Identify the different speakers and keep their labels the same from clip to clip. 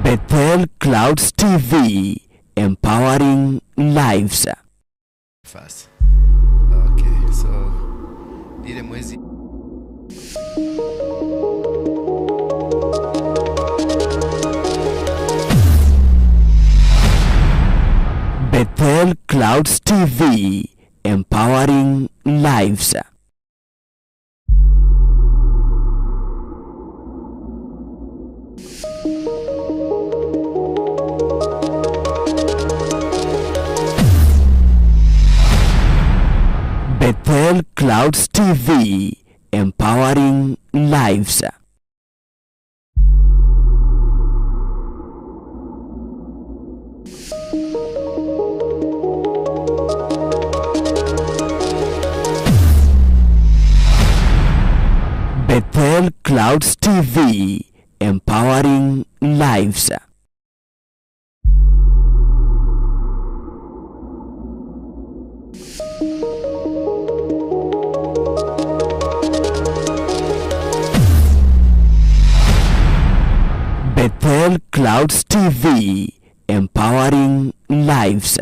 Speaker 1: Bethel Clouds TV, empowering lives.
Speaker 2: First. Okay, so ile mwezi
Speaker 1: Bethel Clouds TV, empowering lives. Bethel Clouds TV, empowering lives. Bethel Clouds TV, empowering lives. Bethel Clouds TV, empowering lives.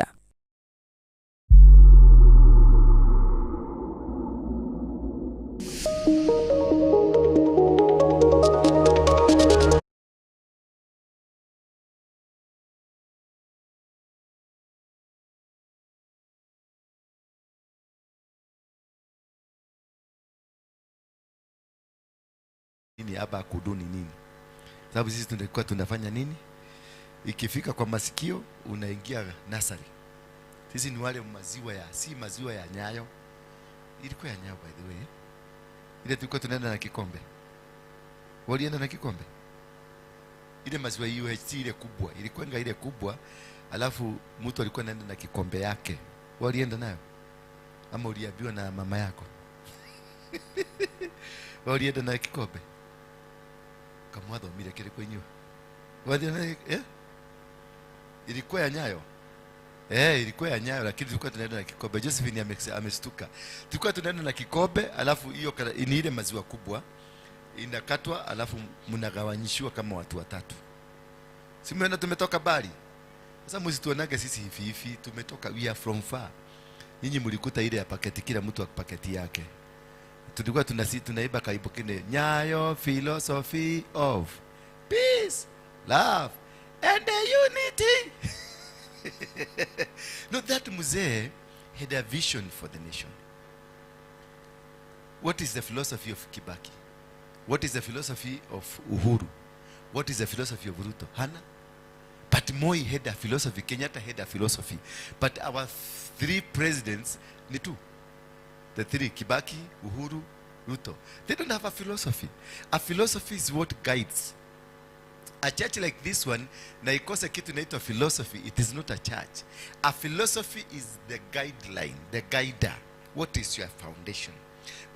Speaker 2: Nini hapa kuduni nini? Sababu sisi tulikuwa tunafanya nini? Ikifika kwa masikio unaingia nasari. Sisi ni wale maziwa ya, si maziwa ya Nyayo. Ilikuwa ya Nyayo by the way. Ile tulikuwa tunaenda na kikombe. Walienda na kikombe. Ile maziwa UHT ile kubwa, ilikuwa ile kubwa, alafu mtu alikuwa anaenda na kikombe yake. Walienda nayo? Ama uliambiwa na mama yako? Walienda na kikombe? Kamwathomire kile kwenyu. Walienda na, eh? Ilikuwa ya Nyayo? Ilikuwa ya Nyayo, lakini tulikuwa tunaenda na kikombe. Josephine amestuka. Tulikuwa tunaenda na kikombe, alafu hiyo ni ile maziwa kubwa inakatwa, alafu mnagawanyishiwa kama watu watatu. Si mmeona tumetoka mbali? Sasa msituonage sisi hivi hivi, tumetoka, we are from far. Nyinyi mlikuta ile ya paketi, kila mtu paketi yake. Tulikuwa tunaiba kaibu kine Nyayo philosophy of peace, love and unity. No, that mzee had a vision for the nation. What is the philosophy of Kibaki? What is the philosophy of Uhuru? What is the philosophy of Ruto? Hana? But Moi had a philosophy, Kenyatta had a philosophy. But our three presidents, ni two. The three, Kibaki, Uhuru, Ruto. They don't have a philosophy. A philosophy is what guides. A church like this one, na ikose kitu inaitwa philosophy, it is not a church. A philosophy is the guideline, the guider. What is your foundation?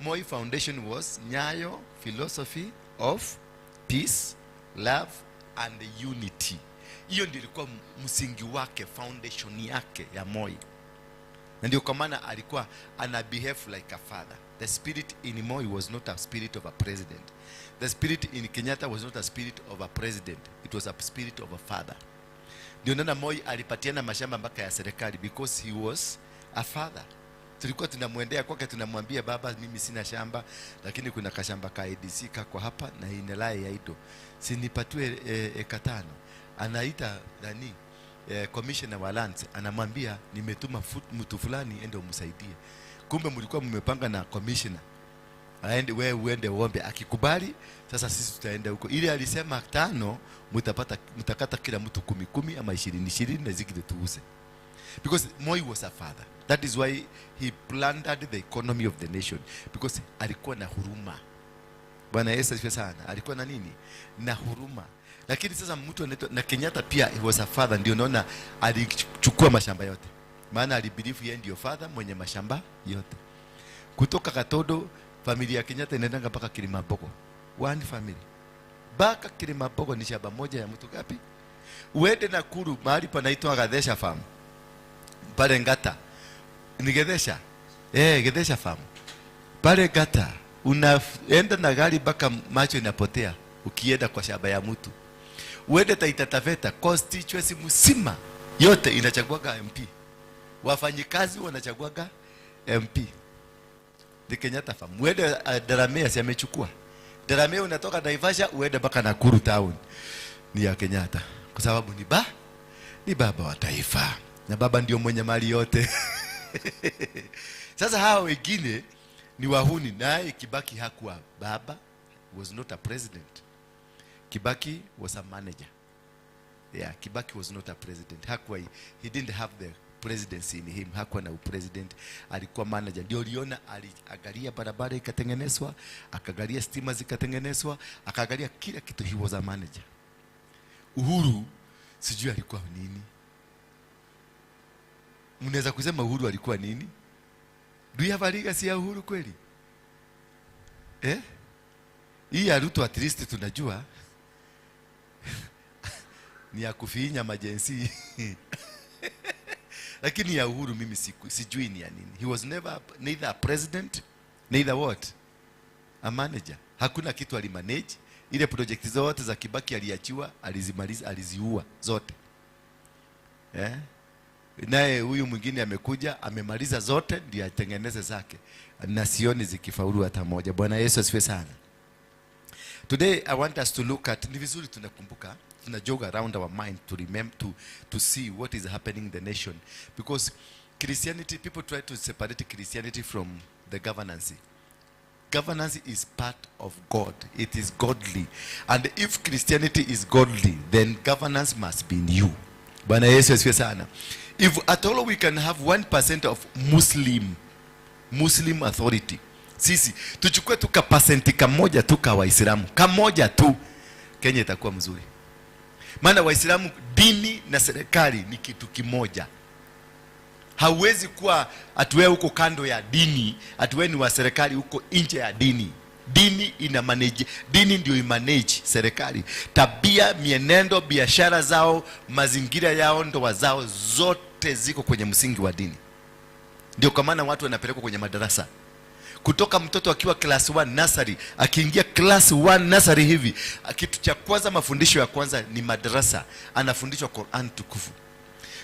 Speaker 2: Moi foundation was Nyayo philosophy of peace, love and unity. Hiyo ndio ilikuwa msingi wake, foundation yake ya Moi. Na ndio kwa maana alikuwa ana behave like a father. The spirit in Moi was not a spirit of a president. The spirit in Kenyatta was not a spirit of a president. It was a spirit of a father. Ndio naona Moi alipatiana mashamba mpaka ya serikali because he was a father. Tulikuwa tunamwendea kwake, tunamwambia baba, mimi sina shamba, lakini kuna kashamba ka ADC kako hapa na inelai ya Ido. Si nipatiwe eka 5. Anaita nani? Commissioner wa lands, anamwambia nimetuma mtu fulani ende umsaidie. Kumbe mlikuwa mmepanga na commissioner. Aende wewe uende uombe, akikubali sasa sisi tutaenda huko. Ile alisema 5, mtakata kila mtu 10 10 ama 20 20 na zingine tuuze. Because Moi was a father. That is why he plundered the economy of the nation, because alikuwa na huruma. Bwana Yesu asifiwe sana. Alikuwa na nini? Na huruma. Lakini sasa mtu anaitwa na Kenyatta pia he was a father, ndio naona alichukua mashamba yote. Maana alibelieve yeye ndio father mwenye mashamba yote. Kutoka Katodo familia ya Kenyatta inaendanga mpaka Kilimambogo. One family. Mpaka Kilimambogo ni shamba moja ya mtu gapi? Uende Nakuru mahali panaitwa Gathesha Farm. Pale Ngata. Ni Gathesha? Gathesha Farm. Pale Ngata. Unaenda na gari mpaka macho inapotea ukienda kwa shamba ya mtu. Uende Taita Taveta, constituency mzima yote inachaguaga MP. Wafanyikazi wanachaguaga MP. The Kenyatta farm. Uende Delamere, si amechukua. Delamere unatoka Naivasha uende mpaka Nakuru town. Ni ya Kenyatta. Kwa sababu ni baba wa taifa. Na baba ndio mwenye mali yote. Sasa hawa wengine ni wahuni. Naye Kibaki hakuwa baba, was not a president. Kibaki was a manager. Yeah, Kibaki was not a president. Hakuwa, he didn't have the presidency in him. Hakuwa na president, alikuwa manager. Ndio uliona aliangalia barabara ikatengenezwa, akaangalia stima zikatengenezwa, akaangalia kila kitu. He was a manager. Uhuru sijui alikuwa nini. Mnaweza kusema Uhuru alikuwa nini? Do you have a legacy ya Uhuru kweli? Eh? Hii ya Ruto at least tunajua ni ya kufinya majensi. Lakini ya Uhuru mimi sijui ni ya nini. He was never neither a president neither what? A manager. Hakuna kitu alimanage. Ile project zote za Kibaki aliachiwa, alizimaliza, aliziua zote. Eh? Naye huyu mwingine amekuja, amemaliza zote ndio atengeneze zake. Na sioni zikifaulu hata moja. Bwana Yesu asifiwe sana. Today I want us to look at, ni vizuri tunakumbuka, tuna jog around our mind to remember, to see what is happening in the nation. Because Christianity, people try to separate Christianity from the governance. Governance is part of God. It is godly. And if Christianity is godly, then governance must be in you. Bwana Yesu asifiwe sana. If at all we can have 1% of Muslim authority, sisi tuchukue tu kapasenti kamoja tu ka Waislamu, kamoja tu, Kenya itakuwa mzuri. Maana Waislamu, dini na serikali ni kitu kimoja. Hauwezi kuwa ati wewe uko kando ya dini, ati wewe ni wa serikali uko nje ya dini. Dini ina manage, dini ndio imanage serikali. Tabia, mienendo, biashara zao, mazingira yao, ndoa zao zote ziko kwenye msingi wa dini. Ndio kwa maana watu wanapelekwa kwenye madarasa. Kutoka mtoto akiwa class 1 nursery, akiingia class 1 nursery hivi, kitu cha kwanza, mafundisho ya kwanza ni madarasa, anafundishwa Quran tukufu.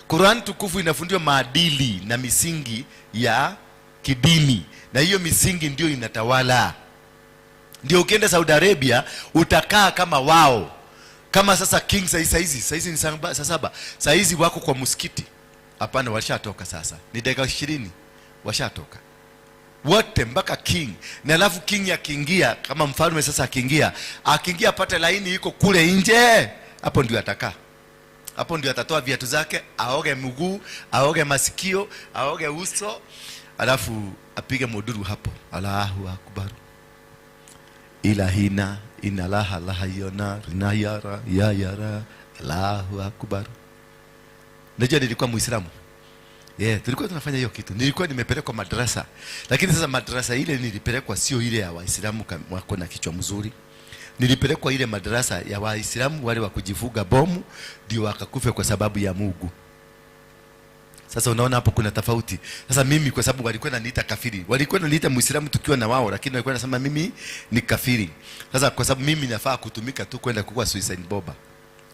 Speaker 2: Quran tukufu inafundishwa maadili na misingi ya kidini, na hiyo misingi ndio inatawala. Ndio ukienda Saudi Arabia utakaa kama wao. Kama sasa king saizi ni saa 7, saizi wako kwa msikiti. Hapana, washatoka sasa. Ni dakika 20 washatoka. Wote mpaka king. Na alafu king akiingia, kama mfalme sasa akiingia apate laini iko kule nje, hapo ndio atakaa. Hapo ndio atatoa viatu zake, aoge mguu, aoge masikio, aoge uso, alafu apige muduru hapo. Allahu Akbar. Ilahina inalaha lahayona rinayara ya yara Allahu Akbar. Najua nilikuwa Muislamu. Yeah, tulikuwa tunafanya hiyo kitu. Nilikuwa nimepelekwa madrasa. Lakini sasa madrasa ile nilipelekwa sio ile ya Waislamu wako na kichwa mzuri. Nilipelekwa ile madrasa ya Waislamu wale wa kujifuga bomu ndio wakakufa kwa sababu ya Mungu. Sasa unaona hapo kuna tofauti. Sasa mimi kwa sababu walikuwa wananiita kafiri. Walikuwa wananiita Muislamu tukiwa na wao, lakini walikuwa wanasema mimi ni kafiri. Sasa kwa sababu mimi nafaa kutumika tu kwenda kukua suicide bomber.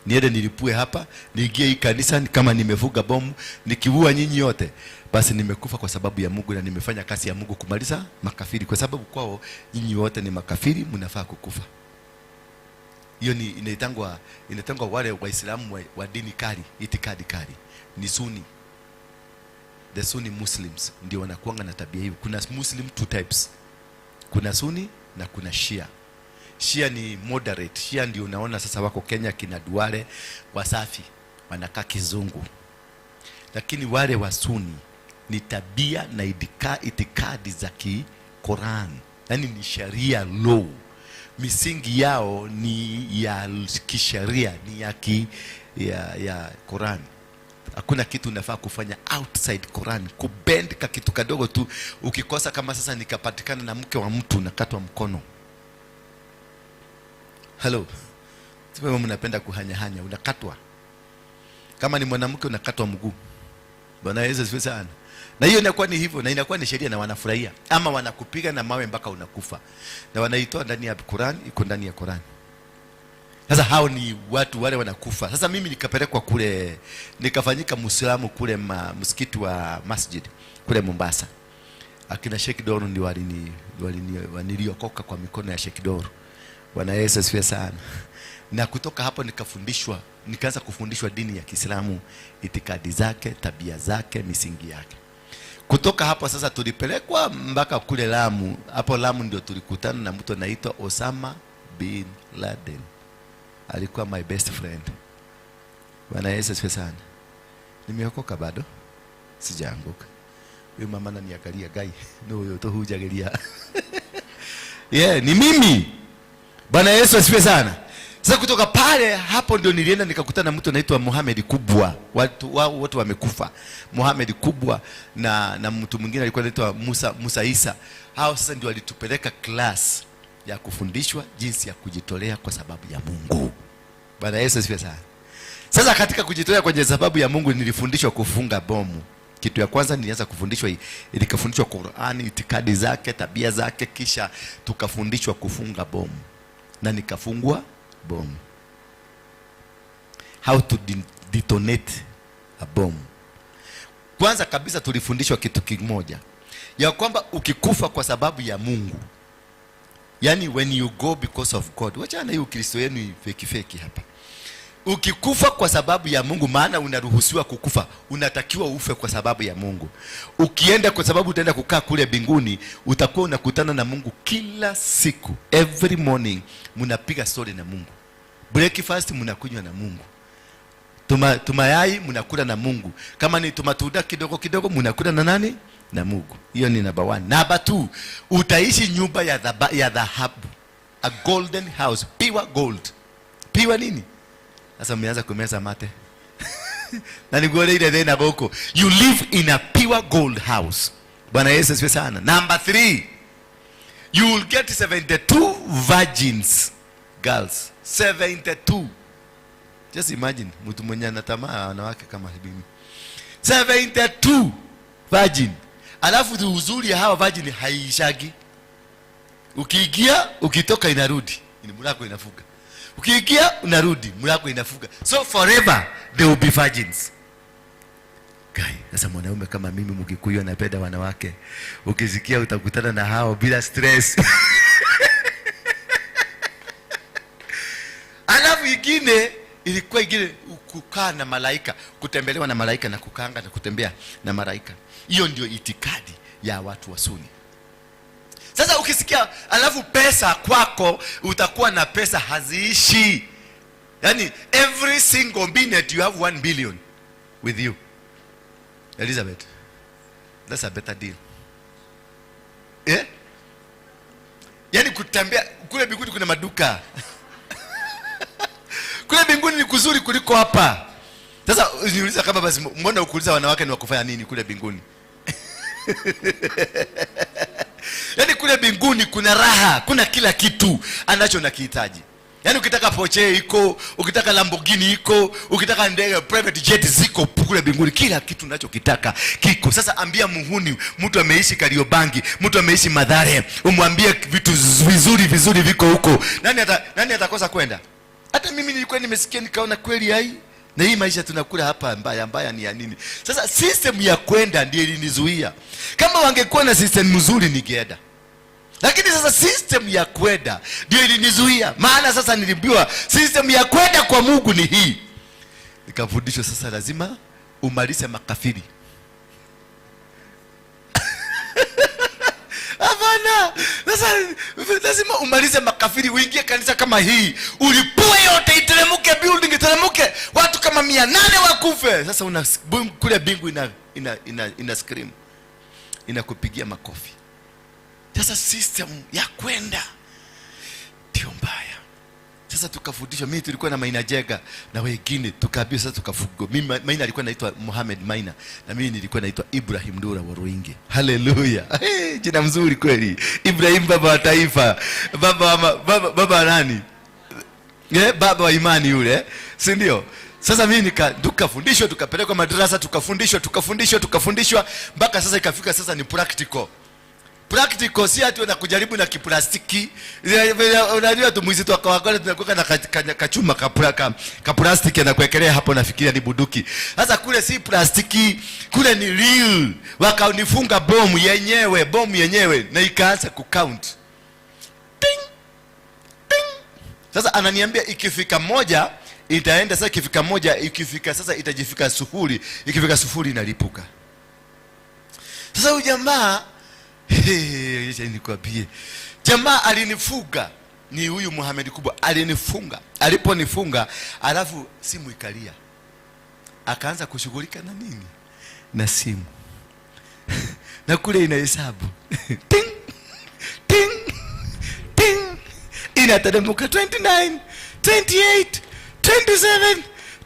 Speaker 2: Niende nilipue hapa, niingie hii kanisa kama nimevuga bomu, nikiua nyinyi yote, basi nimekufa kwa sababu ya Mungu na nimefanya kazi ya Mungu kumaliza makafiri, kwa sababu kwao nyinyi wote ni makafiri, mnafaa kukufa. Hiyo ni inaitangwa wale Waislamu wa dini kali, itikadi kali, ni Sunni. The Sunni Muslims ndio wanakuanga na tabia hiyo. Kuna Muslim two types. Kuna Sunni na kuna Shia. Shia ni moderate. Shia ndio unaona sasa wako Kenya kina Duale, wasafi, wanakaa kizungu. Lakini wale wa Sunni ni tabia na itikadi za ki-Quran. Yaani ni sharia law. Misingi yao ni ya kisharia, ni ya Quran. Hakuna kitu unafaa kufanya outside Quran. Kubend ka kitu kadogo tu, ukikosa kama sasa nikapatikana na mke wa mtu nakatwa mkono. Hello. Sio mnapenda kuhanya-hanya, unakatwa. Kama ni mwanamke unakatwa mguu. Bwana Yesu asifiwe sana. Na hiyo inakuwa ni hivyo, na inakuwa ni sheria, na wanafurahia, ama wanakupiga na mawe mpaka unakufa, na wanaitoa ndani ya Quran, iko ndani ya Quran. Sasa hao ni watu wale wanakufa. Sasa mimi nikapelekwa kule, nikafanyika Muislamu kule msikiti wa Masjid kule Mombasa. Akina Sheikh Doru ndio niliokoka kwa mikono ya Sheikh Doru. Bwana Yesu asifiwe sana. Na kutoka hapo nikafundishwa, nikaanza kufundishwa dini ya Kiislamu, itikadi zake, tabia zake, misingi yake. Kutoka hapo sasa tulipelekwa mpaka kule Lamu. Hapo Lamu ndio tulikutana na mtu anaitwa Osama bin Laden. Alikuwa my best friend. Bwana Yesu asifiwe sana. Nimeokoka bado? Sijaanguka. Huyu mama ananiangalia gai. No, huyo tohujagelia. Yeah, ni mimi. Bwana Yesu asifiwe sana. Sasa kutoka pale hapo ndio nilienda nikakutana na mtu anaitwa Mohamed Kubwa. Watu wao wote wamekufa. Mohamed Kubwa na mtu mwingine alikuwa anaitwa Musa Isa. Hao sasa ndio walitupeleka class ya kufundishwa jinsi ya kujitolea kwa sababu ya Mungu. Bwana Yesu asifiwe sana. Sasa katika kujitolea kwa sababu ya Mungu nilifundishwa kufunga bomu. Kitu ya kwanza nilianza kufundishwa, nikafundishwa Qur'ani, itikadi zake, tabia zake, kisha tukafundishwa kufunga bomu. Na nikafungwa bomu. How to detonate a bomb. Kwanza kabisa tulifundishwa kitu kimoja, ya kwamba ukikufa kwa sababu ya Mungu, yani when you go because of God, wacha na hiyo Ukristo yenu feki feki hapa. Ukikufa kwa sababu ya Mungu, maana unaruhusiwa kukufa, unatakiwa ufe kwa sababu ya Mungu. Ukienda kwa sababu utaenda kukaa kule mbinguni, utakuwa unakutana na Mungu kila siku. Every morning mnapiga story na Mungu. Breakfast mnakunywa na Mungu. Tumayai mnakula na Mungu. Kama ni tumatunda kidogo kidogo mnakula na nani? Na Mungu. Hiyo ni number 1. Number 2, utaishi nyumba ya dhahabu. A golden house, pure gold. Pure nini? Sasa mmeanza kumeza mate. Na niguole ile tena boko. You live in a pure gold house. Bwana Yesu asifiwe sana. Number 3, you will get 72 virgins girls. 72. Just imagine mtu mwenye anatamaa wanawake kama mimi. 72 virgin. Alafu uzuri ya hawa virgin haiishagi. Ukiingia, ukitoka inarudi. Ni mlango inafunga. Ukiingia unarudi, mlango inafunga. So forever they will be virgins. Guy, sasa mwanaume kama mimi Mkikuyu anapenda wanawake. Ukisikia utakutana na hao bila stress. Alafu ingine ilikuwa ingine kukaa na malaika, kutembelewa na malaika na kukanga na kutembea na malaika. Hiyo ndio itikadi ya watu wa Sunni. Sasa ukisikia alafu pesa kwako, utakuwa na pesa haziishi. Yani every single minute you have 1 billion with you. Elizabeth, that's a better deal. Eh? Yani kutembea kule mbinguni kuna maduka. Kule mbinguni ni kuzuri kuliko hapa. Sasa niuliza kama basi mbona ukuuliza wanawake ni wakufanya nini kule mbinguni? Yaani kule mbinguni kuna raha, kuna kila kitu anacho nakihitaji. Yaani ukitaka Porsche iko, ukitaka Lamborghini iko, ukitaka ndege private jet ziko kule mbinguni, kila kitu unachokitaka kiko. Sasa ambia muhuni, mtu ameishi Kariobangi, mtu ameishi Mathare, umwambie vitu vizuri vizuri viko huko. Nani atakosa kwenda? Hata mimi nilikuwa nimesikia nikaona kweli hai. Na hii maisha tunakula hapa mbaya mbaya ni ya nini? Sasa system ya kwenda ndiyo ilinizuia. Kama wangekuwa na system nzuri ningeenda. Lakini sasa system ya kwenda ndio ilinizuia. Maana sasa niliambiwa system ya kwenda kwa Mungu ni hii. Nikafundishwa sasa lazima umalize makafiri. Hapana. Sasa lazima umalize makafiri, uingie kanisa kama hii, ulipue yote, iteremke, building iteremke, watu kama 800 wakufe. Sasa una boom, kule bingu ina scream, inakupigia makofi. Sasa system ya kwenda ndio mbaya. Sasa tukafundishwa, mimi tulikuwa na Maina Jega na wengine, tukaambiwa sasa tukafungwa. Mimi Maina alikuwa anaitwa Mohamed Maina na mimi nilikuwa naitwa Ibrahim Ndura wa Ruinge. Haleluya. Hey, jina mzuri kweli. Ibrahim baba wa taifa. Baba wa baba nani? Baba wa imani yule, si ndio? Sasa mimi tukafundishwa, tukapelekwa madrasa, tukafundishwa, tukafundishwa, tukafundishwa mpaka sasa ikafika sasa ni practical. Practical si ati kujaribu na kiplastiki. Unajua tu mwizi tu akawakala tunakuwa na kachuma ka plastiki na kuwekelea hapo, nafikiria ni buduki. Sasa kule si plastiki, kule ni real. Wakanifunga bomu yenyewe, bomu yenyewe na ikaanza kucount. Ting ting. Sasa ananiambia ikifika moja itaenda sasa, ikifika moja, ikifika sasa itajifika sufuri, ikifika sufuri inalipuka. Sasa huyu jamaa nikwambie, jamaa alinifuga, ni huyu Muhammad Kubwa alinifunga. Aliponifunga alafu simu ikalia, akaanza kushughulika na nini na simu na kule inahesabu ting ting ting, inateremka 29 28 27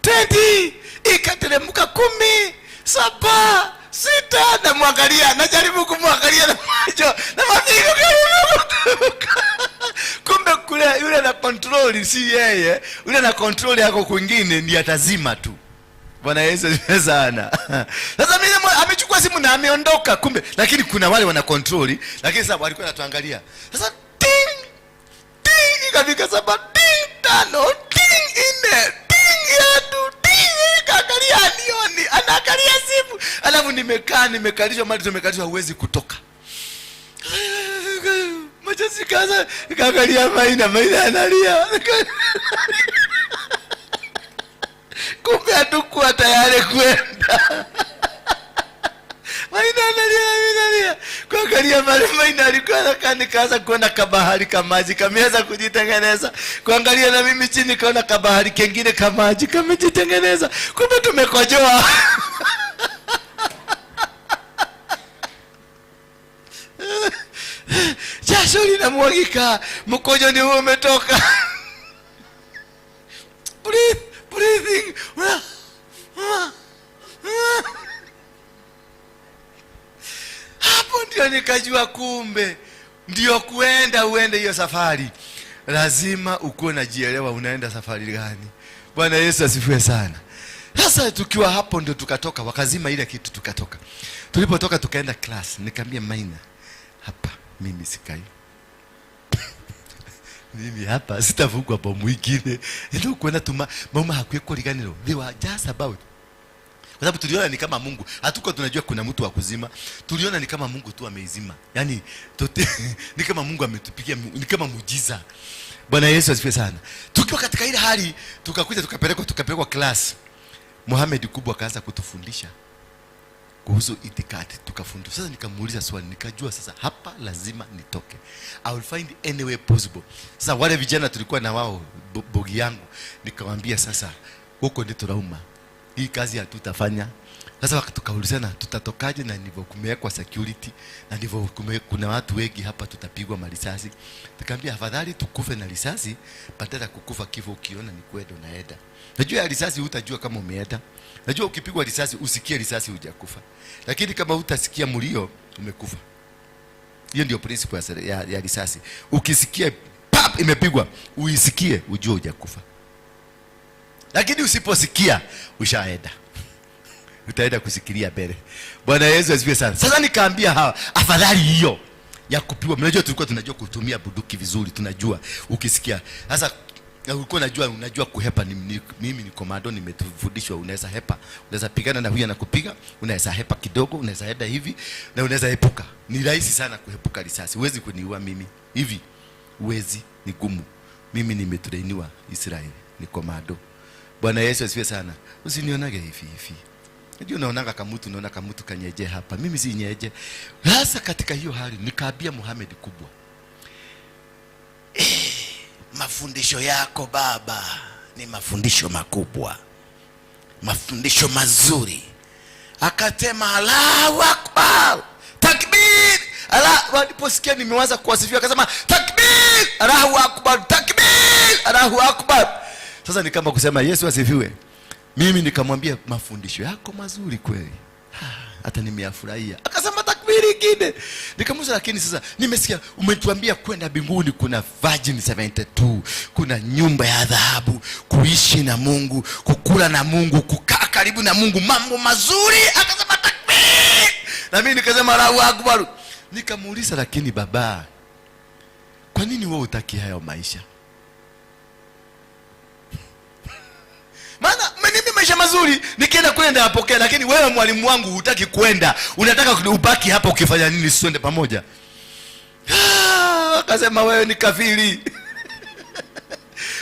Speaker 2: 20, ikateremka 10 7 6. Namwangalia, najaribu kumwangalia na macho, namwambia iko karibu. Kumbe kule yule na control si yeye, yule na control yako kwingine ndiye atazima tu. Bwana Yesu asifiwe sana. Sasa mimi amechukua simu na ameondoka, kumbe lakini kuna wale wana control, lakini sasa walikuwa wanatuangalia. Sasa ting ting ikafika 7 ting 5 ting 4 ting 3 ting, kaangalia anioni, anaangalia simu. Alafu nimekaa, nimekalishwa mali, tumekalishwa, huwezi kutoka. Machozi kaza, nikaangalia Maina, Maina analia. Kumbe hatukuwa tayari kwenda. Maina analia, Maina analia. Kuangalia pale Maina alikuwa anakaa, nikaanza kuona kabahari kamaji kameanza kujitengeneza. Kuangalia na mimi chini kaona kabahari kengine kamaji kamejitengeneza. Kumbe tumekojoa. Jasho linamwagika, mkojo ndio umetoka. Breathe, breathing. Hapo ndio nikajua kumbe ndio kuenda uende hiyo safari lazima ukuwe unajielewa unaenda safari gani. Bwana Yesu asifiwe sana. Sasa tukiwa hapo ndio tukatoka, wakazima ile kitu tukatoka. Tulipotoka tukaenda class, nikamwambia Maina, hapa mimi sikai. Mimi hapa sitavugwa bomu ingine. Ndio kuenda tuma mama hakuye kuriganiro. They were just about. Kwa sababu tuliona ni kama Mungu, hatuko tunajua kuna mtu wa kuzima. Tuliona ni kama Mungu tu ameizima. Yaani ni kama Mungu ametupigia, ni kama muujiza. Bwana Yesu asifiwe sana. Tukiwa katika ile hali tukakuja tukapelekwa class. Muhammad Kubwa akaanza kutufundisha kuhusu itikadi, tukafundishwa. Sasa nikamuuliza swali, nikajua sasa hapa lazima nitoke. I will find any way possible. Sasa wale vijana tulikuwa na wao bogi yangu, nikamwambia sasa huko ndio trauma. Hii kazi hatutafanya. Sasa tukaulizana tutatokaje, na ndivyo kumewekwa security, na ndivyo kuna watu wengi hapa, tutapigwa marisasi. Tukamwambia afadhali tukufe na risasi badala kukufa kifo ukiona ni kwenda unaenda. Najua risasi hutajua kama umeenda. Najua ukipigwa risasi usikie risasi hujakufa. Lakini kama hutasikia mlio umekufa. Hiyo ndio principle ya risasi. Ukisikia pap imepigwa, uisikie ujue hujakufa. Lakini usiposikia ushaenda. Utaenda kusikilia mbele. Bwana Yesu asifiwe sana. Sasa nikaambia hawa afadhali hiyo ya kupigwa. Mnajua tulikuwa tunajua kutumia bunduki vizuri, tunajua ukisikia. Sasa ulikuwa unajua kuhepa. Mimi ni komando, nimetufundishwa unaweza hepa. Unaweza pigana na huyu anakupiga, unaweza hepa kidogo, unaweza enda hivi na unaweza epuka. Ni rahisi sana kuepuka risasi. Huwezi kuniua mimi hivi. Huwezi, ni gumu. Mimi nimetrainiwa Israeli, ni komando. Bwana Yesu asifiwe sana. Usinionage hivi hivi. Unajua unaonaga kamutu, unaona kamutu kanyeje hapa. Mimi si nyeje. Sasa katika hiyo hali nikaambia Muhammad Kubwa, mafundisho yako baba ni mafundisho makubwa, mafundisho mazuri. Akasema Allahu Akbar, takbir. Allah, waliposikia nimeanza kuwasifia akasema takbir, Allahu Akbar, takbir, Allahu Akbar. Sasa ni kama kusema Yesu asifiwe. Mimi nikamwambia mafundisho yako mazuri kweli, hata nimeyafurahia. Akasema takbiri, ingine. Nikamuuliza, lakini sasa nimesikia umetuambia kwenda mbinguni kuna Virgin 72, kuna nyumba ya dhahabu, kuishi na Mungu, kukula na Mungu, kukaa karibu na Mungu, mambo mazuri. Akasema takbir, na mimi nikasema Allahu Akbar. Nikamuuliza, lakini baba, kwa nini wewe hutaki hayo maisha? Maana mimi maisha mazuri nikienda kule ndayapokea, lakini wewe mwalimu wangu hutaki kwenda, unataka ubaki hapa ukifanya nini? Siende pamoja. Akasema wewe ni kafiri.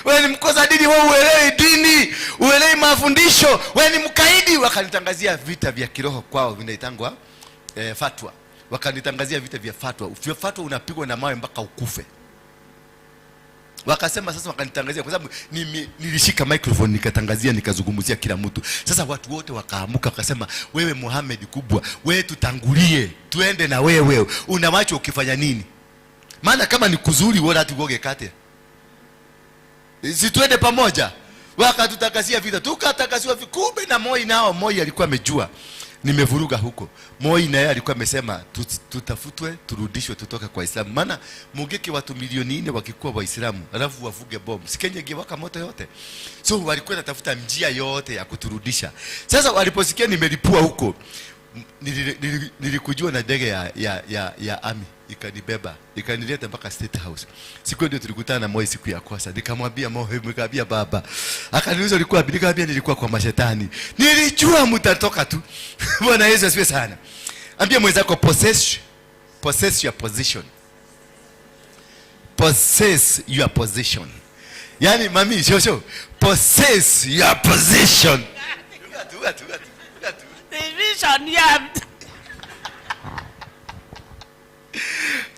Speaker 2: Wewe ni mkosa dini, wewe uelewi dini, uelewi mafundisho, wewe ni mkaidi. Wakanitangazia vita vya kiroho kwao vinaitangwa fatwa. Wakanitangazia vita vya fatwa. Vya fatwa unapigwa na mawe mpaka ukufe. Wakasema sasa, wakanitangazia kwa sababu nilishika microphone nikatangazia, nikazungumzia kila mtu. Sasa watu wote wakaamuka wakasema, wewe Muhammad kubwa, wewe tutangulie, tuende na wewe. Unawacha ukifanya nini? Maana kama ni kuzuri wewe hata ugoge kate. Si tuende pamoja. Wakatutakazia vita, tukatakasiwa kumbe na Moi nao, Moi alikuwa amejua nimevuruga huko. Moi naye alikuwa amesema tutafutwe, turudishwe, tutoke kwa Islamu. Maana mugeke watu milioni 4 wakikuwa Waislamu, alafu wavuge bomu, si Kenya ingewaka moto yote. So walikuwa wanatafuta njia yote ya kuturudisha. Sasa waliposikia nimelipua huko, nilikujua na ndege ya army ikanibeba, ikanileta mpaka State House. Siku ndio tulikutana na Moi siku ya kwanza. Nikamwambia Moi, nikamwambia baba. Akaniuliza ulikuwa wapi? Nikamwambia nilikuwa kwa mashetani. Nilijua mtatoka tu. Bwana Yesu asifiwe sana. Ambia mwenzako, possess your position. Possess your position. Yaani mami, shosho, possess your position.
Speaker 3: Position, yeah.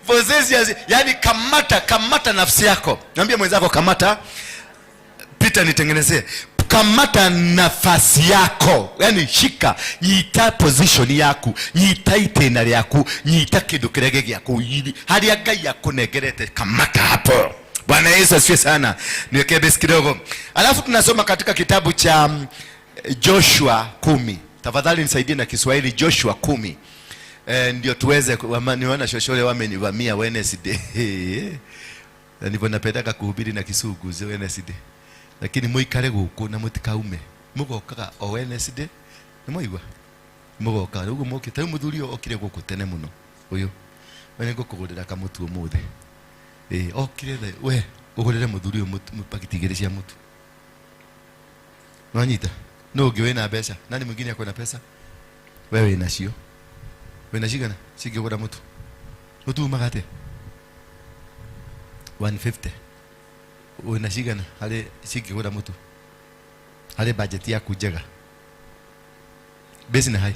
Speaker 2: Possess your, yani kamata nafsi yako. Niambie mwenzako kamata. Peter nitengenezee. Kamata nafasi yako. Yani shika, nyita position yaku, nyita itena ryaku, nyita kindu kirege gyaku, haria Ngai akunegerete, kamata hapo. Bwana Yesu asifiwe sana. Niwekee base kidogo. Alafu tunasoma katika kitabu cha Joshua 10. Tafadhali nisaidie na Kiswahili, Joshua 10. Ndio tuweze niona shoshole wamenivamia Wednesday. Na ndivyo napendaka kuhubiri na Kisugu Wednesday. Lakini muikare guku na mutikaume. Mugokaga o Wednesday. Ni mwaigua? Mugokaga uguo mukite muthuri okire guku tene muno. Uyu. We ningukugurira kamutu umuthi. Okire the we ugurire muthuri uyu pakiti igiri cia mutu. Nwanyita? No ungi wina mbeca. Nani mwingine akona pesa? Wewe wina cio. Wina cigana? Cingĩgũra mũtu. Mũtu umaga atĩa? 150. Wina cigana harĩ cingĩgũra mũtu? Harĩ budget yaku njega. Base na high.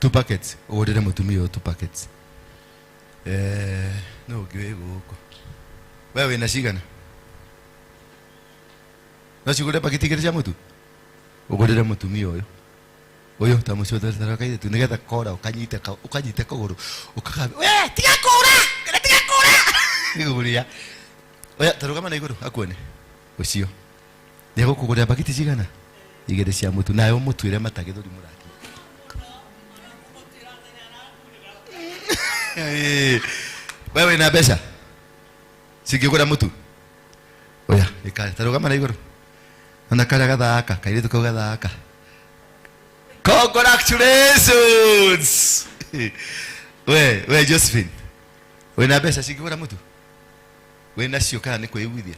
Speaker 2: 2 packets. Ũgũrĩre mũtumia ũyũ 2 packets. No ũngĩ wĩ gũkũ. Wewe wina cigana? No cigũre pakiti igĩrĩ cia mũtu? Ũgũrĩre mũtumia ũyũ. Ũyũ ta mũcio ũtarĩ kairĩtu, nĩgetha kora ũkanyite kũgũrũ, ũkagambia, we, tiga kũra, tiga kũra. Igũrĩa. Oya, ta rũgama na igũrũ, akuone. Ũcio. Nĩegũkũgũrĩra pakiti cigana? Igĩrĩ cia mũtu. Nawe ũmũtuĩre mata gĩthũri mũrati. Wewe wĩna mbeca? Cingĩgũra mũtu? Oya, ĩkare, ta rũgama na igũrũ. Ona karĩa gathaka, kairĩtu kau gathaka. Congratulations! We Josephine. Wĩna mbeca cingĩgũra mũtu? Wĩna cio kana nĩ kwĩiguithia?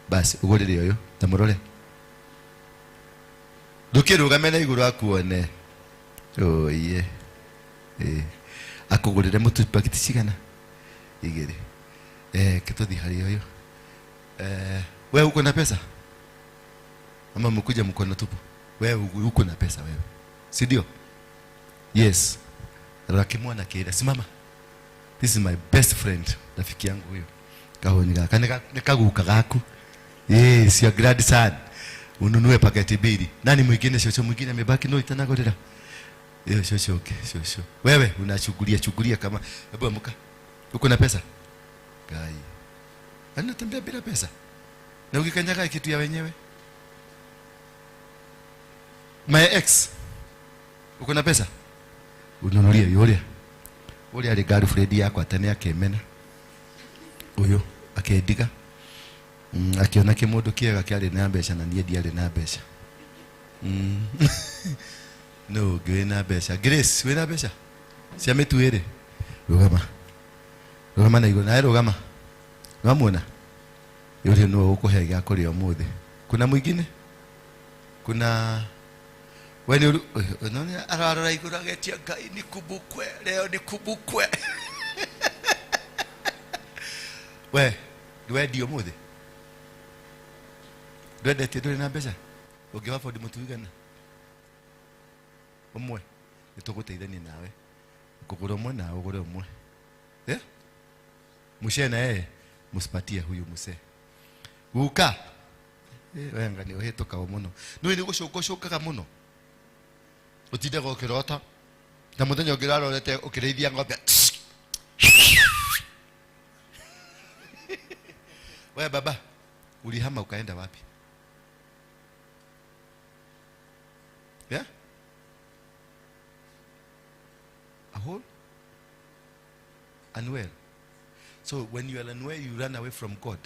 Speaker 2: Basi, ũgũrĩre ũyũ, ta mũrore. Ndũkĩrũgame na igũrũ akuone. Oye. Akũgũrĩre mũtu pakiti cigana? Igĩrĩ. Kĩtũthi harĩ ũyũ. We uko na pesa? Ama mkuja mkono tupu? Wewe uko na pesa wewe. Si ndio? Yes. Rakimwana kile. Simama. This is my best friend. Rafiki yangu huyo. Kahoni gaka. Nikaguka gaku. Yes, your grandson. Ununue paketi mbili. Nani mwingine shosho mwingine amebaki no itanagorera. Yo shosho okay, shosho. Wewe unachungulia chungulia kama hebu amka. Uko na pesa? Gai. Anatembea bila pesa. Na ukikanyaga kitu ya wenyewe. My ex, uko na pesa? Ununulie yuria. Uria ari girlfriend yakwa tene akimena. Uyu akendiga. Akiona kimundu kiega kiari na mbeca na nie ndiarĩ na mbeca. No, ngĩ na mbeca. Grace, wĩna mbeca? Cia mĩtu ĩrĩ. Rũgama. Rũgama na igũrũ. Nawe rũgama. Nĩwamuona? Yule nĩwe ũkũhe gĩa kũrĩa ũmũthĩ. Kuna mwingine? Kuna wewe ni unaona ararora igũrũ agetia Ngai nikumbukwe leo nikumbukwe. We, ndwendio ũmũthĩ? Ndwendetie ndũrĩ na mbeca? Ũngĩwa afford mũtu igana? Ũmwe. Nĩtũgũteithania nawe. Kũgũra ũmwe na ũgũre ũmwe. Eh? Mushe na yeye musipatie huyu muse. Guka. We nga nĩ ũhĩtũkaga mũno. Nĩũĩ nĩ gũcũka ũcũkaga mũno. Ũtindaga ũkĩrota. Na mũthenya ũngĩ ũrarorete ũkĩrĩithia ng'ombe. We baba, ulihama ukaenda wapi? Yeah? A hole? Unwell. So when you are unwell, you run away from God.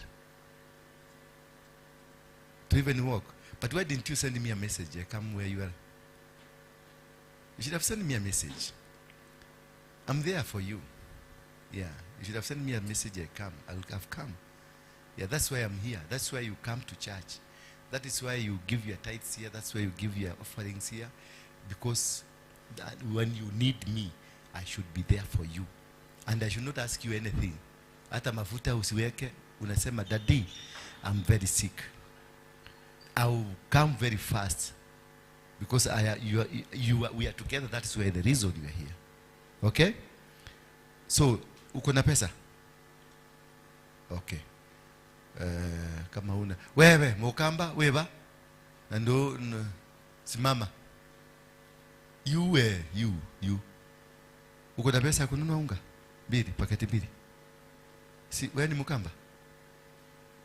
Speaker 2: To even walk. But why didn't you send me a message? I come where you are. You should have sent me a message. I'm there for you. Yeah. You should have sent me a message. I come. I've come. Yeah, that's why I'm here. That's why you come to church. That is why you give your tithes here. That's why you give your offerings here. Because that when you need me, I should be there for you. And I should not ask you anything. Hata mafuta usiweke, unasema, Daddy, I'm very sick. I will come very fast. Because we are together. That is why the reason you are here. Okay? So, uko na pesa? Okay. Kama una wewe mukamba weba na ndo simama. You you uko na pesa ya kununua unga mbili, paketi mbili? Si wewe ni mukamba?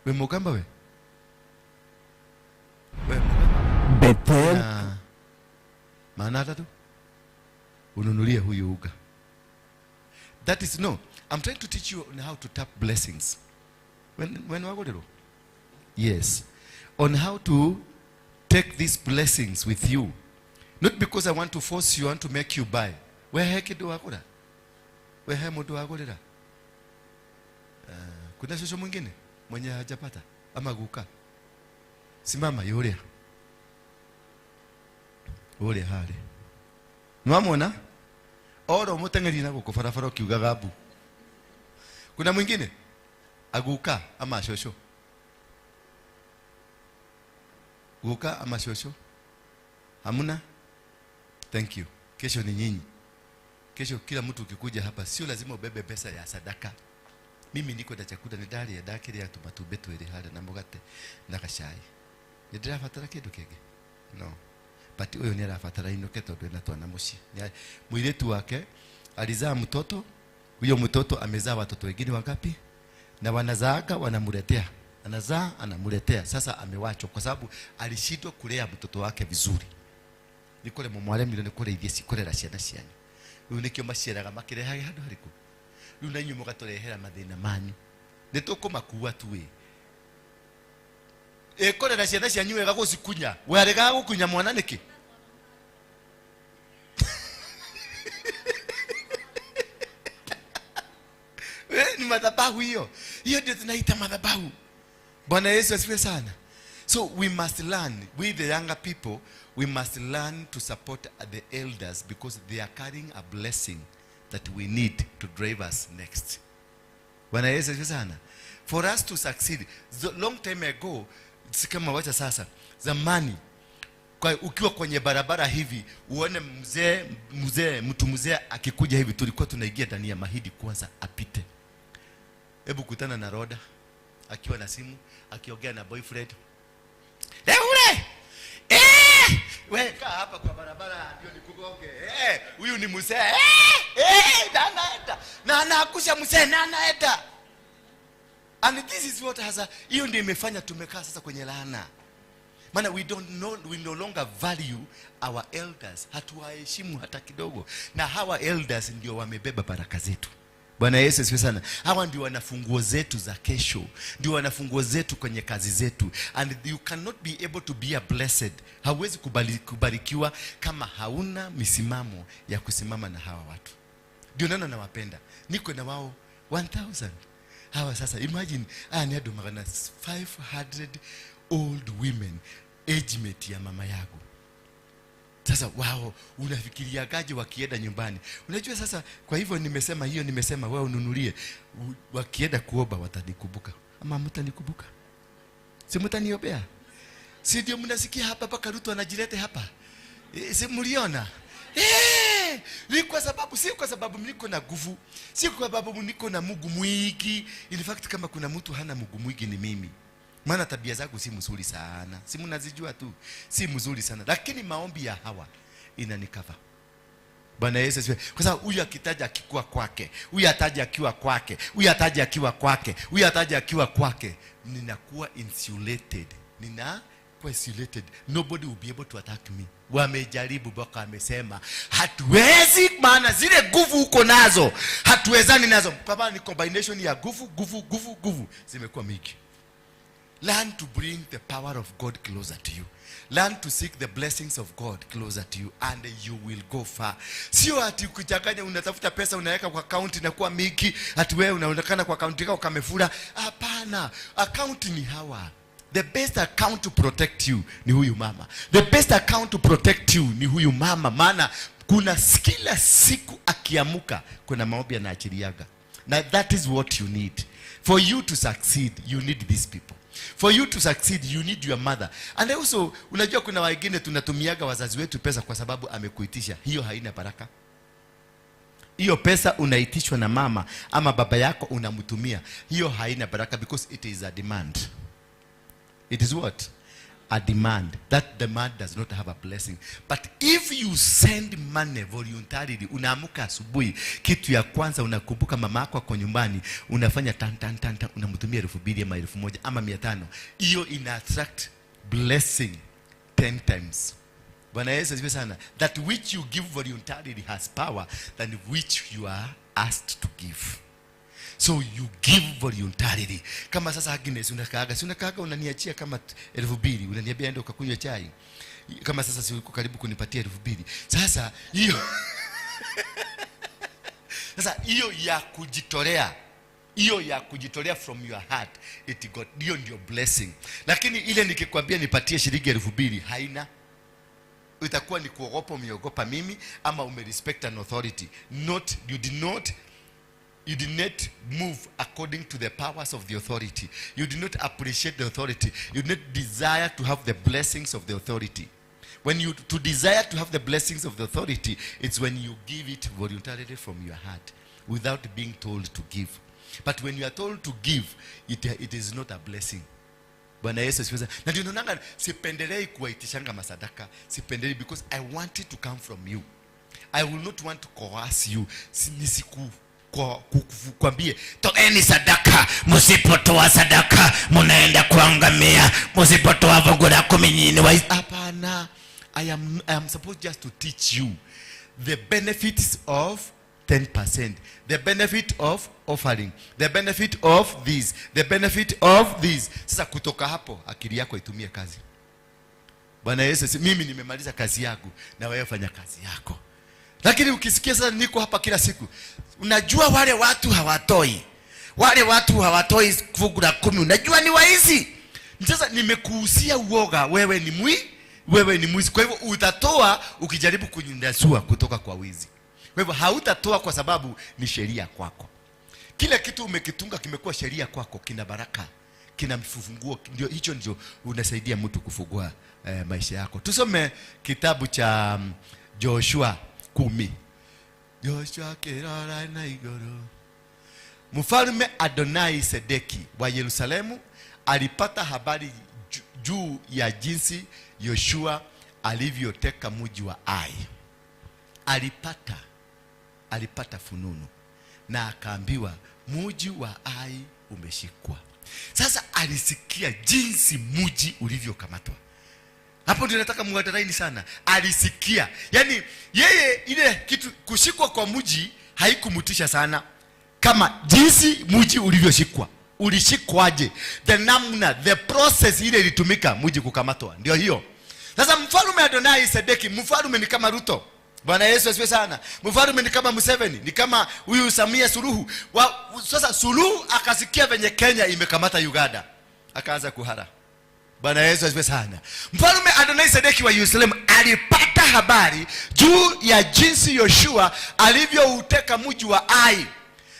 Speaker 2: We mukamba we? We mukamba?
Speaker 1: Bethel
Speaker 2: na maana tatu ununulie huyu unga. That is no, I'm trying to teach you on how to tap blessings. When wagolero? Yes. On how to take these blessings with you. Not because I want to force you, I want to make you buy. We heke do wakora? We he mudu wagolera? Kuna shosho mwingine mwenye hajapata ama guka. Simama yuria. Uri hali. Nwamona? Oro mutengeri na guko farafara ukiugaga gabu. Kuna mwingine? Aguka ama shosho? Guka ama shosho? Hamuna? Thank you. Kesho ni nyinyi. Kesho kila mtu ukikuja hapa sio lazima ubebe pesa ya sadaka. Mimi niko na chakula ni ndari ya ndakiri ya tumatumbe twiri haria na mugate na gacai. Ni ndirabatara kindu kingi? No. But uyu ni arabatara inuke tondu ena twana mucii. Mwiritu wake alizaa mtoto, huyo mtoto amezaa watoto wengine wangapi? Na wanazaaga wanamuletea. Anazaa anamuletea. Sasa amewachwa kwa sababu alishindwa kulea mtoto wake vizuri. Nikore mumwaremirwo ni kureithia cikurera ciana cianyu. Riu nikio maciaraga makirehage handu hariku. Riu na inyuĩ mũgatũrehera mathĩna manyu. Nĩ tũkũmakua tu ĩ. Ĩkũrera ciana cianyu wega gũcikunya. Waregaga gũkunya mwana nĩkĩ? Ni madhabahu hiyo. Hiyo ndio tunaita madhabahu. Bwana Yesu asifiwe sana. So we must learn, we the younger people, we must learn to support the elders because they are carrying a blessing that we need to drive us next. Bwana Yesu asifiwe sana. For us to succeed, the long time ago, si kama wacha sasa, zamani, kwa ukiwa kwenye barabara hivi, uone mzee, mtu mzee akikuja hivi, tulikuwa tunaingia ndani ya mahidi kwanza apite. Hebu kutana na Roda akiwa na simu, akiongea na boyfriend. Ule! We kaa hapa kwa barabara ndio nikugonge. Huyu ni mzee. Anaenda. Na anakusha mzee na anaenda. And this is what has hiyo ndio imefanya tumekaa sasa kwenye laana. Maana we don't know, we no longer value our elders, hatuwaheshimu hata kidogo, na hawa elders ndio wamebeba baraka zetu. Bwana Yesu asifiwe sana. Hawa ndio wana funguo zetu za kesho, ndio wana funguo zetu kwenye kazi zetu, and you cannot be able to be a blessed. Hauwezi kubarikiwa kama hauna misimamo ya kusimama na hawa watu. Ndio naona nawapenda, niko na wao 1000 hawa. Sasa imagine, aya ni andũ magana 500 old women, age mate ya mama yangu. Sasa wao unafikiriagaje wakienda nyumbani? Unajua sasa, kwa hivyo nimesema hiyo, nimesema wewe ununulie. Wakienda kuomba watanikumbuka ama mtanikumbuka? Si mtaniombea? Si ndio mnasikia hapa mpaka Ruto anajilete hapa? E, si mliona? Ni kwa sababu, si kwa sababu niko na nguvu, si kwa sababu niko na Mungu mwingi. In fact, kama kuna mtu hana Mungu mwingi ni mimi. Maana tabia zangu si mzuri sana, si mnazijua tu, si mzuri sana, lakini maombi ya hawa inanikava. Bwana Yesu asifiwe. Kwa sababu huyu akitaja akikuwa kwake, huyu ataja akiwa kwake, huyu ataja akiwa kwake, huyu ataja akiwa kwake, ninakuwa insulated. Ninakuwa insulated. Nobody will be able to attack me. Wamejaribu mpaka amesema hatuwezi, maana zile nguvu uko nazo hatuwezani nazo. Kama ni combination ya nguvu, nguvu, nguvu, nguvu zimekuwa mingi. Learn to bring the power of God closer to you. Learn to seek the blessings of God closer to you and you will go far. Sio ati kuchanganya, unatafuta pesa unaweka kwa account na kuwa mingi, ati wewe unaonekana kwa account yako kamefura. Hapana, account ni hawa. The best account to protect you ni huyu mama. The best account to protect you ni huyu mama, maana kuna kila siku akiamuka kuna maombi anaachiliaga. Na that is what you need. For you to succeed, you need these people. For you to succeed, you need your mother. And also, unajua kuna wengine tunatumiaga wazazi wetu pesa kwa sababu amekuitisha. Hiyo haina baraka. Hiyo pesa unaitishwa na mama ama baba yako unamtumia, hiyo haina baraka because it is a demand. It is what? A demand. That demand does not have a blessing. But if you send money voluntarily, unaamuka asubuhi, kitu ya kwanza unakumbuka mama yako ako nyumbani, unafanya tan tan tan tan, unamtumia 2000 ama 1000 ama 500. Hiyo ina attract blessing 10 times. Bwana Yesu asifiwe sana. That which you give voluntarily has power than which you are asked to give. So you give voluntarily. Kama sasa Agnes unakaaga, si unakaaga unaniachia kama 2000, unaniambia enda ukakunywa chai. Kama sasa si uko karibu kunipatia 2000. Sasa hiyo ya kujitolea, hiyo ya kujitolea from your heart, it got, hiyo ndio blessing. Lakini ile nikikwambia nipatie shilingi 2000 haina, itakuwa ni kuogopa, umeogopa mimi ama umerespect an authority. Not you did not move according to the powers of the authority. You did not appreciate the authority. You did not desire to have the blessings of the authority. When you to desire to have the blessings of the authority, it's when you give it voluntarily from your heart without being told to give. But when you are told to give, it is not a blessing. Bwana Yesu asifiwe sana. Na ndio naonanga sipendelei kuwaitishanga masadaka, sipendelei because I want it to come from you. I will not want to coerce you. Nisiku kwambie
Speaker 3: Toeni sadaka, msipotoa sadaka munaenda kuangamia, msipotoa fungu la kumi nyinyi wa
Speaker 2: Hapana. I am supposed just to teach you the benefits of 10%, the benefit of offering, the benefit of this, the benefit of this. Sasa kutoka hapo akili yako itumie kazi. Bwana Yesu, mimi nimemaliza kazi yangu na wewe fanya kazi yako. Lakini ukisikia sasa niko hapa kila siku,
Speaker 3: Unajua wale watu hawatoi, wale watu hawatoi fungu la kumi, unajua ni waizi.
Speaker 2: Sasa nimekuhusia uoga, wewe ni mwizi. Kwa hivyo utatoa ukijaribu kujinyasua kutoka kwa wizi. Kwa hivyo hautatoa kwa sababu ni sheria kwako. Kila kitu umekitunga kimekuwa sheria kwako, kina baraka, kina mfunguo. Ndio hicho ndio unasaidia mtu kufungua maisha yako. Tusome kitabu cha Joshua 10. Joshua kirora na iguru. Mfalme Adonai Sedeki wa Yerusalemu alipata habari juu ya jinsi Yoshua alivyoteka mji wa Ai. Alipata fununu na akaambiwa mji wa Ai umeshikwa. Sasa alisikia jinsi mji ulivyokamatwa. Hapo ndio nataka muunderline sana. Alisikia, yaani yeye ile kitu kushikwa kwa mji haikumutisha sana kama jinsi mji ulivyoshikwa. Ulishikwaje? The namna, the process ile ilitumika mji kukamatwa, ndio hiyo. Sasa mfalme Adonai Sedeki, mfalme ni kama Ruto. Bwana Yesu asifiwe sana. Mfalme ni kama Museveni, ni kama huyu Samia Suluhu. Sasa Suluhu akasikia venye Kenya imekamata Uganda, akaanza kuhara. Bwana Yesu asifiwe sana. Mfalme Adonai Sedeki wa Yerusalemu alipata habari juu ya jinsi Yoshua alivyouteka mji wa Ai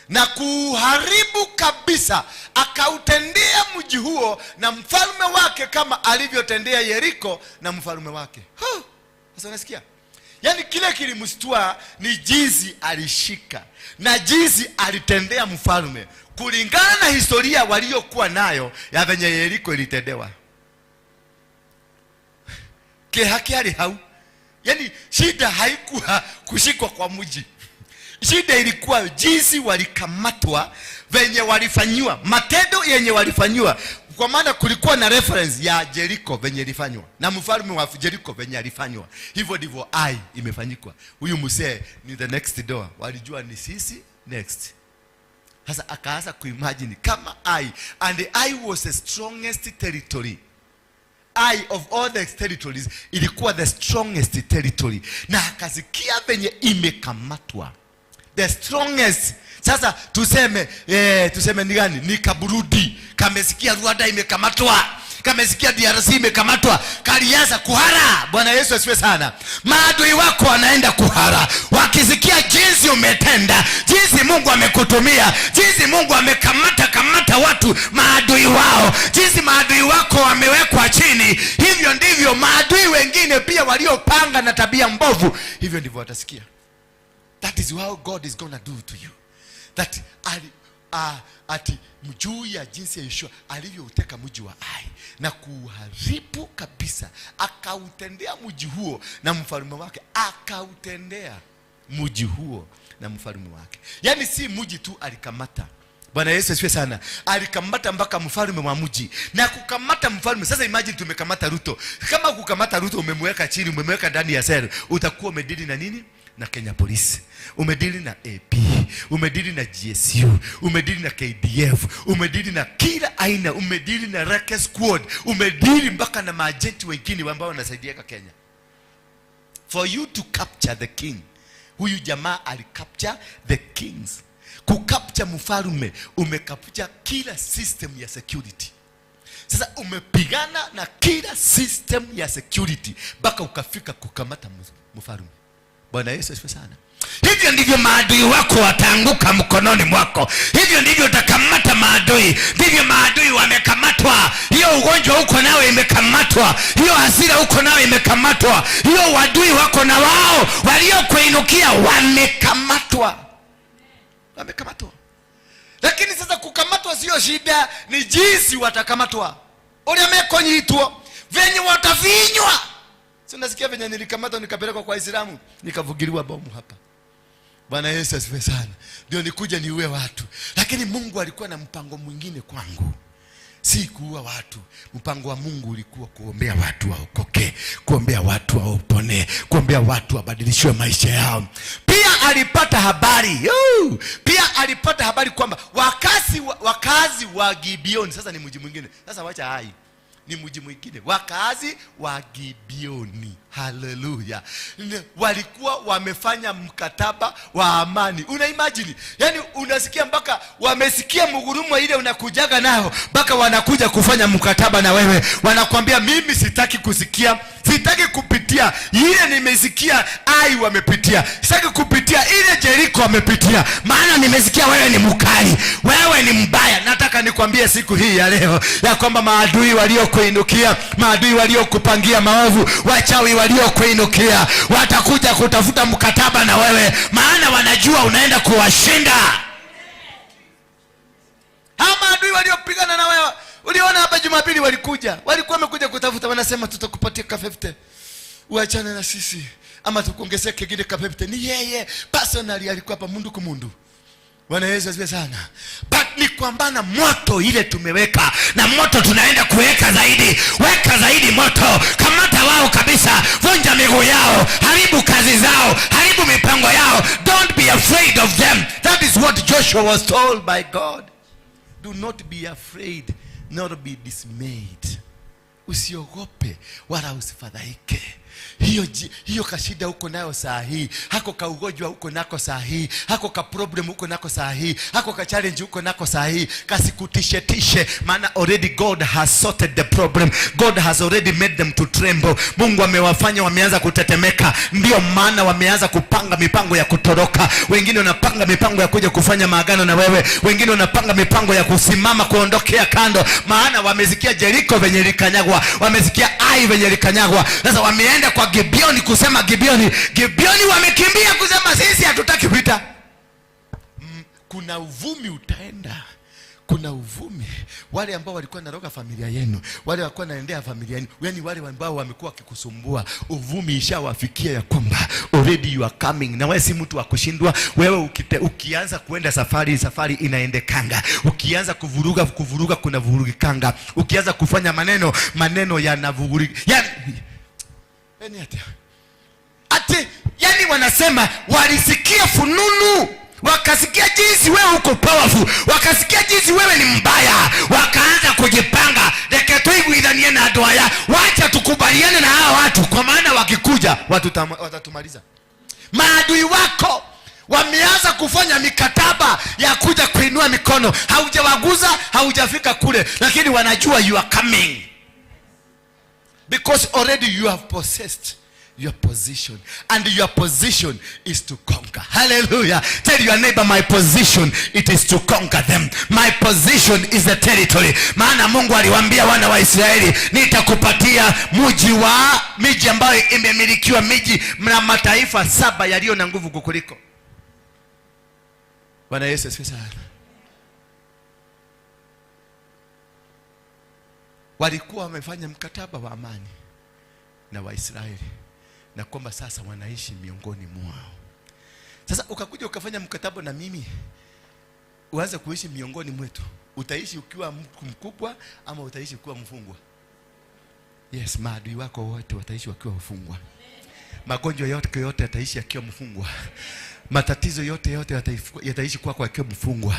Speaker 2: na kuuharibu kabisa, akautendea mji huo na mfalme wake kama alivyotendea Yeriko na mfalme wake. Huh. Sasa unasikia? Yaani kile kilimstua ni jinsi alishika na jinsi alitendea mfalme kulingana na historia waliokuwa nayo ya venye Yeriko ilitendewa. Kĩeha kĩarĩ hau. Yaani shida haikuwa kushikwa kwa mji, shida ilikuwa jinsi walikamatwa, venye walifanyiwa, matendo yenye walifanyiwa, kwa maana kulikuwa na reference ya Jericho venye ilifanywa na mfalme wa Jericho venye alifanywa. Hivyo ndivyo Ai imefanyikwa. Huyu msee ni the next door, walijua ni sisi next. Sasa akaanza kuimagine kama Ai, and Ai was the strongest territory. Ai of all the territories ilikuwa the strongest territory, na akasikia venye imekamatwa, the strongest. Sasa tuseme ni gani? Ni Kaburundi kamesikia Rwanda imekamatwa, kamesikia DRC imekamatwa, kalianza kuhara. Bwana Yesu asifiwe sana.
Speaker 3: Maadui wako wanaenda kuhara wakisikia jinsi umetenda, jinsi Mungu amekutumia, jinsi Mungu amekamata kamata watu maadui wao, jinsi maadui wako wamewekwa chini. Hivyo ndivyo maadui wengine pia waliopanga na tabia mbovu,
Speaker 2: hivyo ndivyo watasikia. That is how God is gonna do to you. That ati juu ya jinsi ya Yeshua alivyouteka mji wa Ai na kuuharibu kabisa, akautendea mji huo na mfalme wake, akautendea mji huo na mfalme wake. Yaani si mji tu alikamata. Bwana Yesu asifiwe sana. Alikamata mpaka mfalme wa mji na kukamata mfalme. Sasa imagine tumekamata Ruto. Kama kukamata Ruto umemweka chini, umemweka ndani ya cell, utakuwa umedili na nini? Na Kenya Police, umedili na AP, umedili na GSU, umedili na KDF, umedili na kila aina, umedili na Recce Squad, umedili mpaka na maajenti wengine ambao wanasaidia Kenya. For you to capture the king. Huyu jamaa alicapture the kings. Kucapture mfalme, umecapture kila system ya security. Sasa umepigana na kila system ya security mpaka ukafika kukamata mfalme. Bwana Yesu asifiwe sana.
Speaker 3: Hivyo ndivyo maadui wako wataanguka mkononi mwako. Hivyo ndivyo utakamata maadui, ndivyo maadui wamekamatwa. Hiyo ugonjwa uko nawe imekamatwa, hiyo hasira uko nawe imekamatwa, hiyo uadui wako na wao waliokuinukia wamekamatwa.
Speaker 2: Wamekamatwa. Lakini sasa kukamatwa sio shida, ni jinsi watakamatwa, uria mekonyitwo, venye watafinywa. Si unasikia venye nilikamatwa nikapelekwa kwa Islamu, nikavugiliwa bomu hapa. Bwana Yesu asifiwe sana. Ndio nikuja niue watu, lakini Mungu alikuwa na mpango mwingine kwangu, si kuua watu. Mpango wa Mungu ulikuwa kuombea watu waokoke, kuombea watu waopone, kuombea watu wabadilishiwe maisha yao. Pia alipata habari Yoo! Pia alipata habari kwamba wakazi wa Gibeoni, sasa ni mji mwingine, sasa wacha Ai, ni mji mwingine, wakazi wa Gibeoni, haleluya, walikuwa wamefanya mkataba wa amani. Una imagine, yani unasikia mpaka wamesikia mgurumo ile unakujaga nao, mpaka wanakuja kufanya mkataba na wewe, wanakwambia mimi sitaki kusikia, sitaki kupitia ile nimesikia Ai wamepitia, sitaki kupitia ile Jeriko wamepitia,
Speaker 3: maana nimesikia wewe ni mkali, wewe ni mbaya.
Speaker 2: Nataka nikwambie siku hii ya leo ya kwamba maadui waliokuinukia, maadui waliokupangia maovu, wachawi waliokuinukia
Speaker 3: watakuja kutafuta mkataba na wewe, maana wanajua unaenda kuwashinda.
Speaker 2: Hao maadui waliopigana na wewe, uliona hapa Jumapili walikuja, walikuwa wamekuja kutafuta, wanasema tutakupatia ka 50 uachane na sisi, ama tukuongezee kingine ka 50. Ni yeye personally alikuwa hapa mundu kumundu. Bwana Yesu asifiwe sana. But ni kwambana moto ile tumeweka,
Speaker 3: na moto tunaenda kuweka zaidi. Weka zaidi moto, kamata wao kabisa, vunja miguu yao, haribu kazi zao, haribu mipango yao. Don't be afraid of them.
Speaker 2: That is what Joshua was told by God. Do not be afraid, nor be dismayed. Usiogope wala usifadhaike. Hiyo kashida uko nayo saa hii, hako kaugonjwa uko nako saa hii, hako ka problem uko nako saa hii, hako ka challenge uko nako saa hii, kasikutishe tishe, maana already God has sorted the problem. God has already made them to tremble. Mungu amewafanya wameanza kutetemeka, ndio maana wameanza kupanga mipango ya kutoroka. Wengine wanapanga mipango ya kuja kufanya maagano na wewe, wengine wanapanga mipango ya kusimama kuondokea kando, maana wamesikia Jeriko venye likanyagwa, wamesikia Ai venye likanyagwa. Sasa wameenda kwa Gibeoni kusema Gibeoni, Gibeoni wamekimbia kusema sisi hatutaki vita. Kuna uvumi utaenda, kuna uvumi. Wale ambao walikuwa naroga familia yenu, wale walikuwa naendea familia yenu, yani wale ambao wamekuwa wakikusumbua, uvumi ishawafikia ya kwamba already you are coming. Na wewe si mtu wa kushindwa. Wewe ukianza kuenda safari, safari inaendekanga. Ukianza kuvuruga, kuvuruga kuna vurugikanga. Ukianza kufanya maneno, maneno yanavurugika. Yani ati, yani wanasema walisikia fununu,
Speaker 3: Wakasikia jinsi wewe uko powerful, wakasikia jinsi wewe ni mbaya, wakaanza kujipanga, reke tuiguithanie na andũ aya, wacha tukubaliane na hawa watu, kwa maana wakikuja
Speaker 2: watatumaliza.
Speaker 3: Maadui wako wameanza kufanya mikataba ya kuja kuinua mikono. Haujawaguza, haujafika kule, lakini wanajua you are coming,
Speaker 2: because already you have possessed your position, and your position is to conquer.
Speaker 3: Hallelujah. Tell your neighbor, "My position, it is to conquer them. My position is the territory." Maana Mungu aliwaambia wana wa Israeli, nitakupatia mji wa miji ambayo imemilikiwa, miji na mataifa saba yaliyo na nguvu kukuliko.
Speaker 2: Bwana Yesu asifiwe sana. Walikuwa wamefanya mkataba wa amani na Waisraeli, na kwamba sasa wanaishi miongoni mwao. Sasa ukakuja ukafanya mkataba na mimi, uanze kuishi miongoni mwetu, utaishi ukiwa mkubwa ama utaishi ukiwa mfungwa? Yes, maadui wako wote wataishi wakiwa wafungwa. Magonjwa yote yote yataishi yakiwa mfungwa. Matatizo yote yote yataishi kwako yakiwa mfungwa.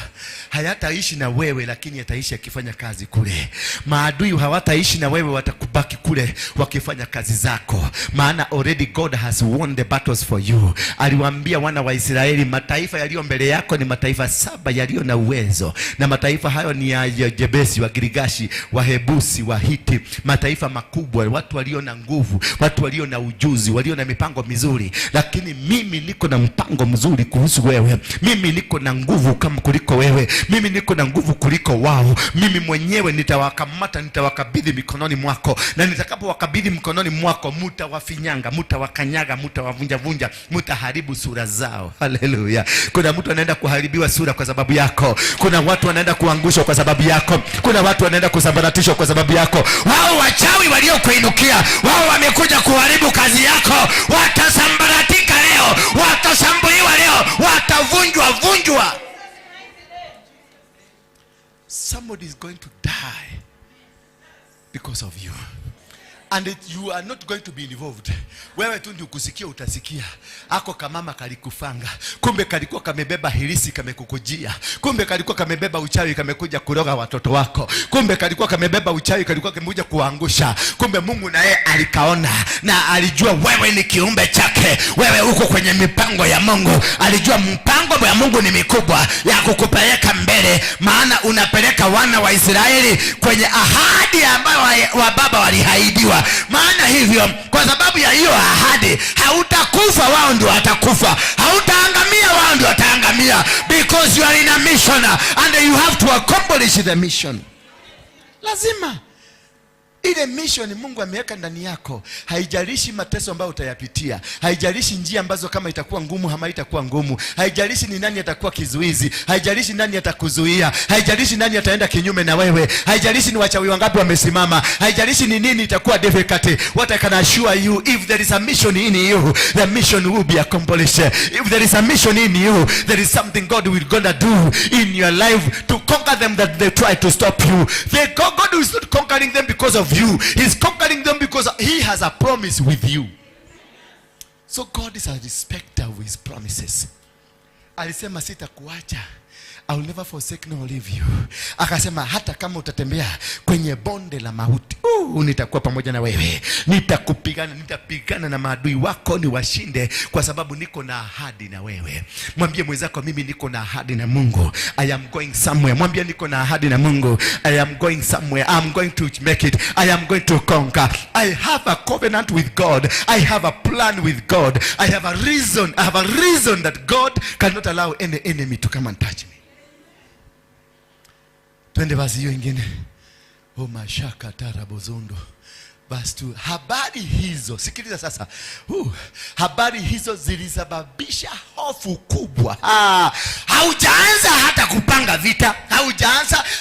Speaker 2: Hayataishi na wewe, lakini yataishi yakifanya kazi kule. Maadui hawataishi na wewe, watakubaki kule wakifanya kazi zako, maana already God has won the battles for you. Aliwaambia wana wa Israeli, mataifa yaliyo mbele yako ni mataifa saba yaliyo na uwezo, na mataifa hayo ni ya Jebesi, wa Girigashi, wa Hebusi, wa Hiti, mataifa makubwa, watu walio na nguvu, watu walio na ujuzi, walio na mipango mizuri, lakini mimi niko na mpango mzuri kuhusu wewe. Mimi niko na nguvu kama kuliko wewe, mimi niko na nguvu kuliko wao. Mimi mwenyewe nitawakamata, nitawakabidhi mikononi mwako, na nitakapowakabidhi mkononi mwako, mutawafinyanga, mutawakanyaga, mutawavunjavunja, mutaharibu sura zao. Haleluya! Kuna mtu anaenda kuharibiwa sura kwa sababu yako. Kuna watu wanaenda kuangushwa kwa sababu yako. Kuna watu wanaenda kusambaratishwa kwa sababu yako.
Speaker 3: Wao wachawi waliokuinukia, wao wamekuja kuharibu kazi yako, watasambaratika leo, watashambuliwa leo, watavunjwa vunjwa.
Speaker 2: Somebody is going to die because of you. And you are not going to be involved. Wewe tu ndio kusikia utasikia. Ako kamama kalikufanga. Kumbe kalikuwa kamebeba hirisi kamekukujia. Kumbe kalikuwa kamebeba uchawi kamekuja kuroga watoto wako. Kumbe kalikuwa kamebeba uchawi kalikuwa kamekuja kuangusha. Kumbe Mungu na yeye alikaona
Speaker 3: na alijua wewe ni kiumbe chake, wewe uko kwenye mipango ya Mungu. Alijua mpango ya Mungu ni mikubwa ya kukupeleka mbele, maana unapeleka wana wa Israeli kwenye ahadi ambayo wa baba walihaidiwa. Maana hivyo, kwa sababu ya hiyo ahadi, hautakufa, wao ndio watakufa, hautaangamia, wao ndio wataangamia, because you are in a mission and you have to accomplish the mission.
Speaker 2: Lazima. Ile mission Mungu ameweka ndani yako, haijalishi mateso ambayo utayapitia, haijalishi njia ambazo kama itakuwa ngumu ama itakuwa ngumu, haijalishi ni nani atakuwa kizuizi, haijalishi nani atakuzuia, haijalishi nani ataenda kinyume na wewe, haijalishi ni wachawi wangapi wamesimama, haijalishi ni nini itakuwa difficult. What I can assure you, if there is a mission in you, the mission will be accomplished. If there is a mission in you, there is something God will gonna do in your life to conquer them that they try to stop you. God is not conquering them because of you. He's conquering them because he has a promise with you. So God is a respecter of his promises. Alisema sitakuacha. I will never forsake nor leave you. Akasema hata kama utatembea kwenye bonde la mauti, nitakuwa pamoja na wewe. Nitakupigana, nitapigana na maadui wako niwashinde, kwa sababu niko na ahadi na wewe. Mwambie mwenzako, mimi niko na ahadi na Mungu. I am going somewhere. Mwambie niko na ahadi na Mungu. I am going somewhere. I am going to make it. I am going to conquer. I have a covenant with God. I have a plan with God. I have a reason. I have a reason that God cannot allow any enemy to come and touch me. Twende basi hiyo ingine. Oh, mashaka tarabozondo. Basi tu habari hizo, sikiliza sasa. Habari hizo zilisababisha hofu kubwa.
Speaker 3: Haujaanza hata kupanga vita,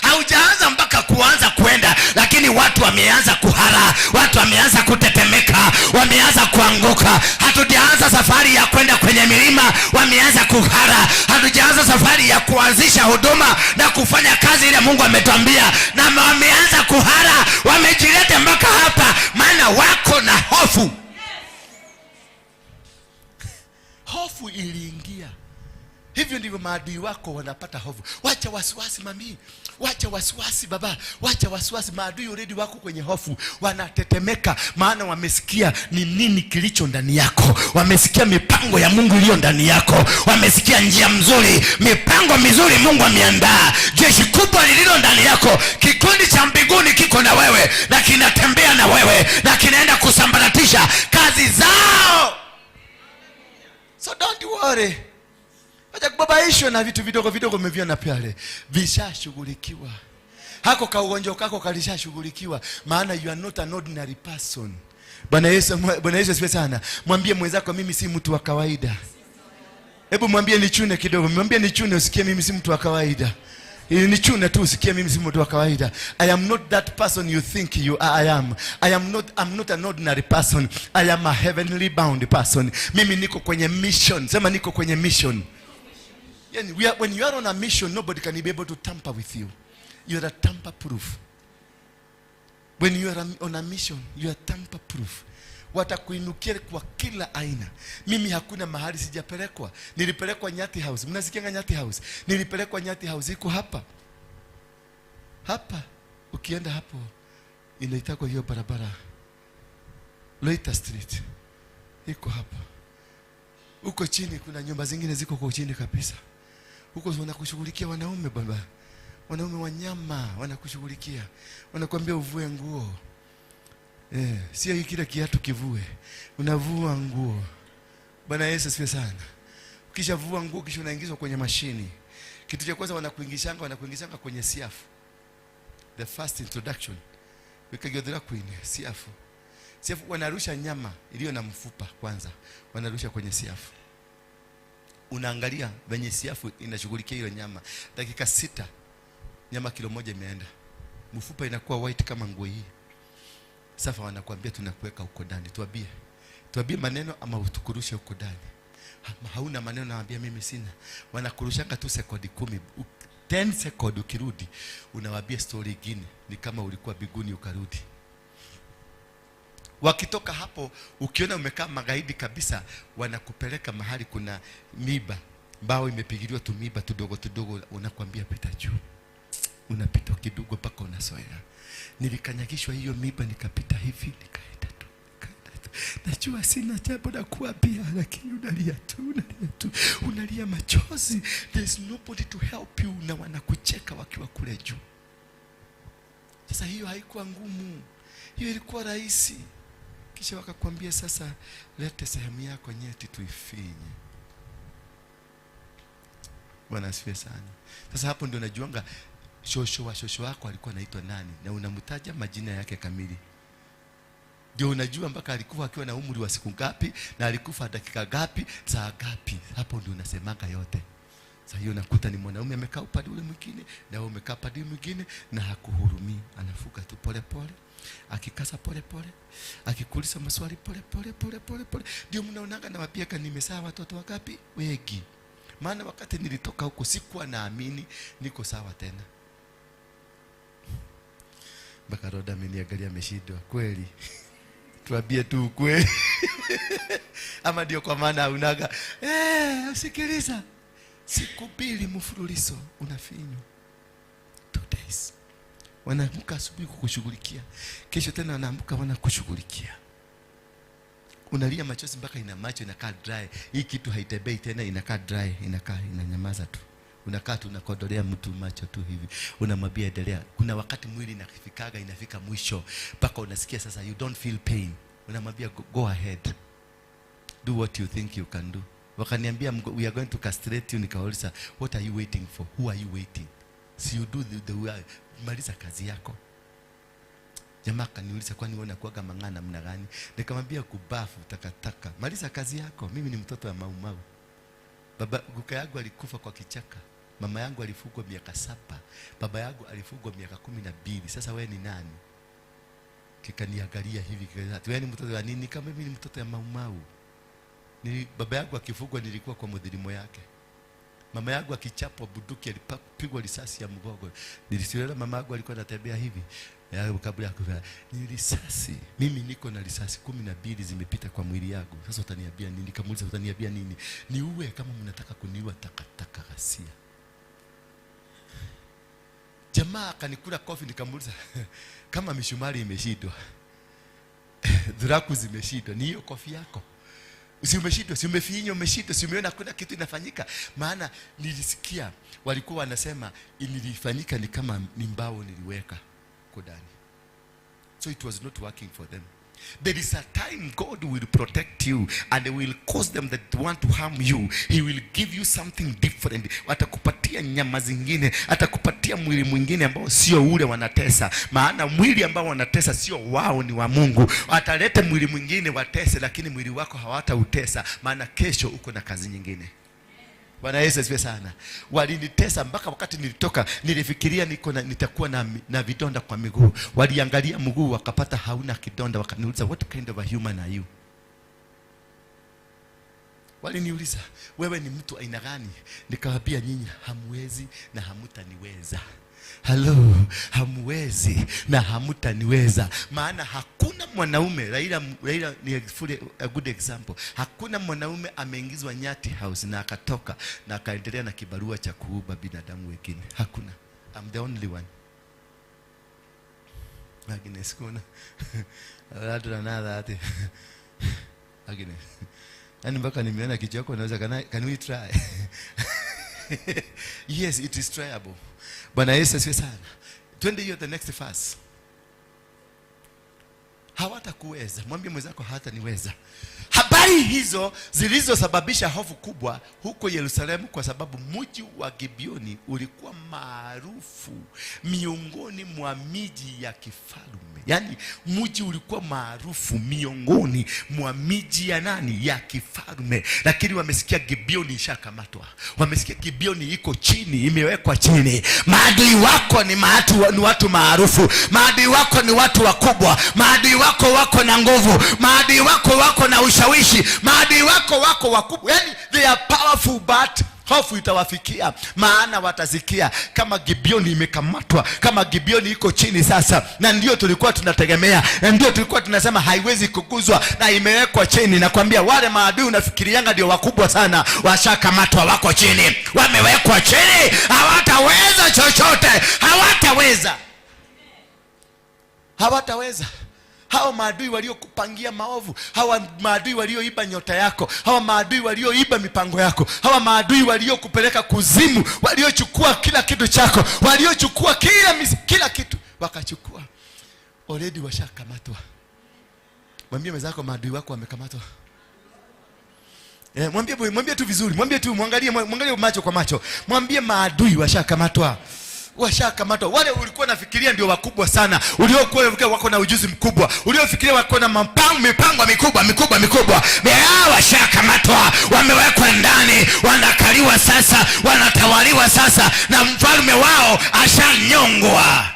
Speaker 3: haujaanza mpaka kuanza kwenda, lakini watu wameanza kuhara, watu wameanza kutetemeka, wameanza kuanguka. Hatujaanza safari ya kwenda kwenye milima, wameanza kuhara. Hatujaanza safari ya kuanzisha huduma na kufanya kazi ile Mungu ametuambia, na wameanza kuhara, wamejileta mpaka hapa, maana wako na hofu.
Speaker 2: Hofu iliingia. Hivyo ndivyo maadui wako wanapata hofu. Wacha wasiwasi mami, wacha wasiwasi baba, wacha wasiwasi. Maadui already wako kwenye hofu, wanatetemeka, maana wamesikia ni nini kilicho ndani yako,
Speaker 3: wamesikia mipango ya Mungu iliyo ndani yako, wamesikia njia mzuri, mipango mizuri Mungu ameandaa, jeshi kubwa lililo ndani yako, kikundi cha mbinguni kiko na wewe na kinatembea na wewe na kinaenda kusambaratisha kazi zao.
Speaker 2: So don't worry. Wacha kubabaishwa na vitu vidogo vidogo umeviona pale. Vishashughulikiwa. Hako ka ugonjwa kako kalishashughulikiwa, maana you are not an ordinary person. Bwana Yesu, Bwana Yesu asifiwe sana. Mwambie mwenzako, mimi si mtu wa kawaida. Hebu mwambie nichune kidogo. Mwambie nichune usikie mimi si mtu wa kawaida. Nichune tu usikie mimi si mtu wa kawaida. I am not that person you think you are. I am. I'm not an ordinary person. I am a heavenly bound person. Mimi niko kwenye mission. Sema niko kwenye mission. Yani, when you are on a mission, nobody can be able to tamper with you. You are a tamper proof. When you are on a mission, you are tamper proof. Watakuinukia kwa kila aina. Mimi hakuna mahali sijapelekwa. Nilipelekwa Nyati House. Mnasikianga Nyati House? Nilipelekwa Nyati House, iko hapa. Hapa ukienda hapo inaitwa hiyo barabara Loita Street. Iko hapa. Huko chini kuna nyumba zingine ziko kwa chini kabisa. Huko wanakushughulikia wanaume baba. Wanaume wanyama wanakushughulikia. Wanakuambia uvue nguo. Sio kila kiatu kivue. Unavua nguo. Bwana Yesu asifiwe sana. Ukishavua nguo kisha unaingizwa kwenye mashini. Kitu cha kwanza wanakuingishanga kwenye siafu. The first introduction. Wikagodra kwenye siafu. Siafu wanarusha nyama iliyo na mfupa kwanza. Wanarusha kwenye siafu. Unaangalia venye siafu inashughulikia hiyo nyama. Dakika 6 nyama kilo 1 imeenda. Mfupa inakuwa white kama nguo hii. Sasa wanakuambia tunakuweka huko ndani. Tuambie. Tuambie maneno ama utukurushe huko ndani. Hauna maneno, naambia mimi sina. Wanakurushanga tu sekondi 10. 10 sekondi ukirudi unawaambia story nyingine, ni kama ulikuwa biguni ukarudi. Wakitoka hapo ukiona umekaa magaidi kabisa, wanakupeleka mahali kuna miba, mbao imepigiliwa tu miba tudogo tudogo, unakwambia pita juu. Unapita kidogo mpaka unasoea. Nilikanyagishwa hiyo miba nikapita hivi, nikaenda tu, nikaenda tu. Najua sina jambo la kuambia, lakini unalia tu, unalia tu, unalia machozi. There is nobody to help you, na wanakucheka wakiwa kule juu. Sasa hiyo haikuwa ngumu, hiyo ilikuwa rahisi. Kisha wakakwambia sasa lete sehemu yako nyeti tuifinye. Bwana asifiwe sana. Sasa hapo ndio najuanga shosho wa shosho wako alikuwa anaitwa nani, na unamtaja majina yake kamili. Ndio unajua mpaka alikufa akiwa na umri wa siku ngapi, na alikufa dakika ngapi, saa ngapi. Hapo ndio unasemanga yote. Sasa hiyo unakuta ni mwanaume amekaa upande ule mwingine na wewe umekaa upande mwingine, na hakuhurumii, anafuka tu pole pole, akikasa pole pole, akikuuliza maswali pole pole pole pole pole. Ndio mnaonaga na wapiaka nimesaa watoto wangapi? Wengi. Maana wakati nilitoka huko sikuwa naamini niko sawa tena. Mpaka Roda ameniangalia ameshindwa kweli. Tuambie tu ukweli. Ama ndio kwa maana unaga usikiliza. Siku mbili mfululizo unafinywa. 2 days. Wanaamka asubuhi kukushughulikia. Kesho tena wanaamka wanakushughulikia. Unalia machozi mpaka ina macho inakaa dry. Hii kitu haitembei tena, inakaa dry, inakaa inanyamaza tu. Unakaa tu unakodolea mtu macho tu hivi. Unamwambia endelea. Kuna wakati mwili inafikaga inafika mwisho mpaka unasikia sasa you don't feel pain. Unamwambia go ahead. Do what you think you can do. Wakaniambia we are going to castrate you. Nikauliza what are you waiting for? Who are you waiting? Si you do the way, maliza kazi yako. Jamaa akaniuliza kwani wewe unakuaga mang'ana namna gani? Nikamwambia kubafu takataka. Maliza kazi yako. Mimi ni mtoto wa Mau Mau. Baba guka yangu alikufa kwa kichaka. Mama yangu alifungwa miaka 7. Baba yangu alifungwa miaka 12. Sasa wewe ni nani? Kikaniangalia hivi kikaza, wewe ni mtoto wa nini? Kama mimi ni mtoto wa Mau Mau. Baba yangu akifungwa nilikuwa kwa mudhilimo yake. Mama yangu akichapwa bunduki alipigwa risasi ya mgongo. Nilisikia mama yangu alikuwa anatembea hivi kabla ya kufa. Ni risasi. Mimi niko na risasi 12 zimepita kwa mwili yangu. Sasa utaniambia nini? Nikamuuliza utaniambia nini? Niue kama mnataka kuniua takataka ghasia. Jamaa akanikula kofi. Nikamuuliza kama mishumari imeshindwa, dhuraku zimeshindwa, ni hiyo kofi yako? Si umeshindwa, si umefinywa, umeshindwa, si umeona kuna kitu inafanyika? Maana nilisikia walikuwa wanasema nilifanyika ni kama ni mbao niliweka kodani. So it was not working for them. There is a time God will protect you and will cause them that want to harm you. He will give you something different. Atakupatia nyama zingine, atakupatia mwili mwingine ambao sio ule wanatesa. Maana mwili ambao wanatesa sio wao, ni wa Mungu. Ataleta mwili mwingine watese, lakini mwili wako hawatautesa, maana kesho uko na kazi nyingine. Bwana Yesu asifiwe sana. Walinitesa mpaka wakati nilitoka nilifikiria niko na, nitakuwa na vidonda kwa miguu. Waliangalia mguu wakapata hauna kidonda, wakaniuliza what kind of a human are you? Waliniuliza wewe ni mtu aina gani? Nikawaambia nyinyi hamwezi na hamutaniweza. Hello, hamwezi na hamutaniweza. Maana hakuna mwanaume, Raila ni a good example. Hakuna mwanaume ameingizwa Nyati House na akatoka na akaendelea na kibarua cha kuuba binadamu wengine. Hakuna. I'm the only one. Agnes kuna. Another Agnes. Yaani mpaka nimeona kichwa chako naweza can we try? Yes, it is tryable. Bwana Yesu asifiwe sana. Twende hiyo the next verse. Hawatakuweza. Mwambie mwenzako hataniweza. Habari hizo zilizosababisha hofu kubwa huko Yerusalemu, kwa sababu mji wa Gibeoni ulikuwa maarufu miongoni mwa miji ya kifalme. Yaani mji ulikuwa maarufu miongoni mwa miji ya nani? Ya kifalme. Lakini wamesikia Gibeoni ishakamatwa. Wamesikia Gibeoni iko chini, imewekwa chini. Maadui wako ni watu maarufu. Maadui wako ni watu wakubwa. Maadui wako wako na nguvu. Maadui wako wako na ushawishi. Maadui wako wako wakubwa. Yaani they are powerful, but hofu itawafikia. Maana watasikia kama Gibeoni imekamatwa, kama Gibeoni iko chini sasa, na ndio tulikuwa tunategemea, na ndio tulikuwa tunasema haiwezi kuguzwa, na imewekwa chini. Nakwambia wale maadui unafikirianga ndio wakubwa sana, washakamatwa, wako chini, wamewekwa chini, hawataweza chochote, hawataweza, hawataweza. Hawa maadui waliokupangia maovu, hawa maadui walioiba nyota yako, hawa maadui walioiba mipango yako, hawa maadui waliokupeleka kuzimu, waliochukua kila kitu chako, waliochukua kila kitu wakachukua, already washakamatwa. Mwambie mwenzako maadui wako wamekamatwa. Mwambie tu vizuri, mwambie tu, mwangalie macho kwa macho. Mwambie maadui washakamatwa. Washakamatwa. Wale ulikuwa nafikiria ndio wakubwa sana, uliokuwa unafikiria wako na ujuzi mkubwa, uliofikiria wako na
Speaker 3: mipango mikubwa mikubwa mikubwa, washakamatwa, wamewekwa ndani, wanakaliwa sasa, wanatawaliwa sasa, na mfalme wao ashanyongwa.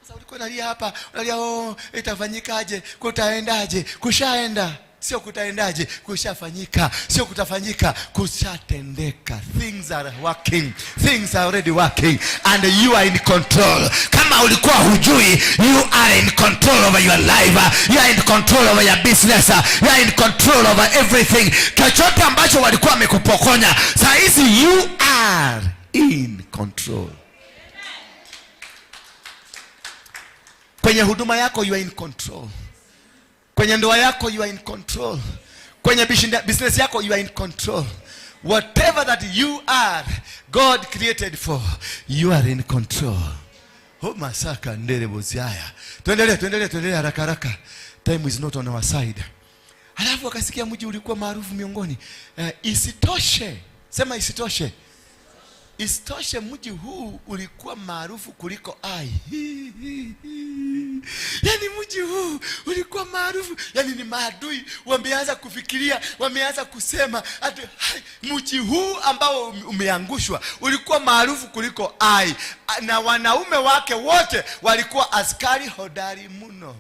Speaker 2: Sasa ulikuwa unalia hapa, unalia oh, itafanyikaje? Kutaendaje? Kushaenda. Sio kutaendaje, kushafanyika. Sio kutafanyika, kushatendeka. Things are working. Things are already working and you are in control.
Speaker 3: Kama ulikuwa hujui, you are in control over your life, you are in control over your business, you are in control over everything. Chochote ambacho walikuwa wamekupokonya, saa hizi you
Speaker 2: are in control. Kwenye huduma yako you are in control. Kwenye ndoa yako you are in control. Kwenye business yako you are in control. Whatever that you are, God created for, you are in control. Oh, masaka ndere boziaya. Tuendelee, tuendelee, tuendelee haraka haraka. Time is not on our side. Halafu akasikia mji ulikuwa maarufu miongoni. Isitoshe, sema isitoshe. Isitoshe mji huu ulikuwa maarufu kuliko Ai. Yaani mji huu ulikuwa maarufu, yaani ni maadui wameanza kufikiria, wameanza kusema ati mji huu ambao umeangushwa ulikuwa maarufu kuliko Ai, na wanaume wake wote walikuwa askari hodari mno.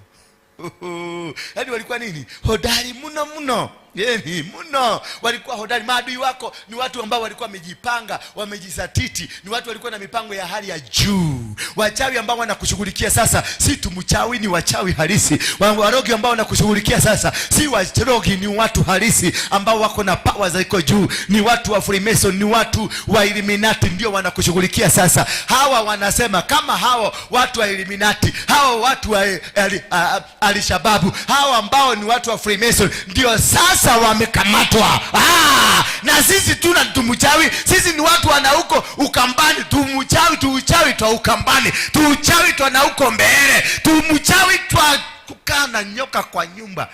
Speaker 2: Yaani walikuwa nini? Hodari mno mno. Yaani mno. Walikuwa hodari. Maadui wako ni watu ambao walikuwa wamejipanga, wamejisatiti, ni watu walikuwa na mipango ya hali ya juu. Wachawi ambao wanakushughulikia sasa si tu mchawi, ni wachawi halisi. Warogi ambao wanakushughulikia sasa si warogi, ni watu halisi ambao wako na power za iko juu, ni watu wa Freemason, ni watu wa Illuminati ndio wanakushughulikia sasa. Hawa wanasema kama hao watu wa Illuminati, hao watu wa Al-Shabaab, hao ambao ni watu wa Freemason ndio sasa
Speaker 3: wamekamatwa. Na sisi tuna tumuchawi, sisi ni watu wana huko Ukambani, tumuchawi, tuuchawi twa Ukambani, tuuchawi twa na huko mbele, tumuchawi twa
Speaker 2: kukaa na nyoka kwa nyumba.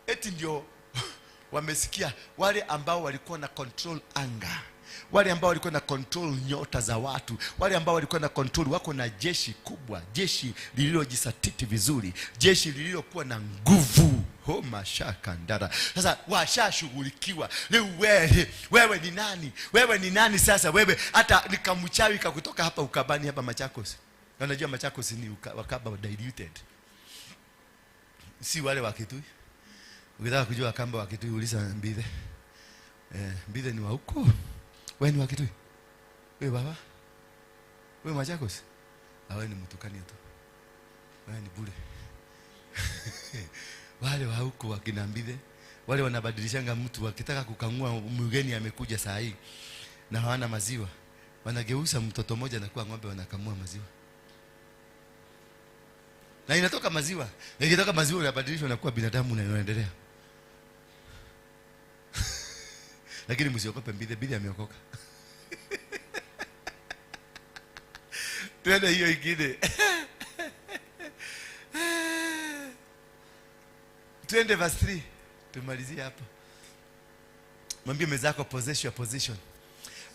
Speaker 2: Eti ndio wamesikia wale ambao walikuwa na control anga, wale ambao walikuwa na control nyota za watu, wale ambao walikuwa na control, wako na jeshi kubwa, jeshi lililojisatiti vizuri, jeshi lililokuwa na nguvu. Ho mashaka ndara. Sasa washashughulikiwa. Leo wewe ni nani? Wewe ni nani sasa? Wewe hata nikamchawi kakutoka hapa Ukambani hapa Machakos. Na unajua Machakos ni Wakamba diluted. Si wale wa Kitui. Ukitaka kujua Wakamba wa Kitui uliza Mbithe. Mbithe ni wa huko. Wewe ni wa Kitui? Wewe baba? Wewe Machakos? Wewe ni Mtukania tu. Wewe ni bure. Wale wa huko wakina Mbithe, wale wanabadilishanga mtu wakitaka kukangua mgeni amekuja saa hii na hawana maziwa, wanageuza mtoto mmoja na kuwa ng'ombe, wanakamua maziwa. Na inatoka maziwa. Na ikitoka maziwa unabadilishwa na kuwa binadamu na unaendelea. Lakini msiogope Mbithe, Mbithe ameokoka. Twende hiyo ingine. Twende verse 3. Tumalizie hapo. Mwambie mwenzako possess your position.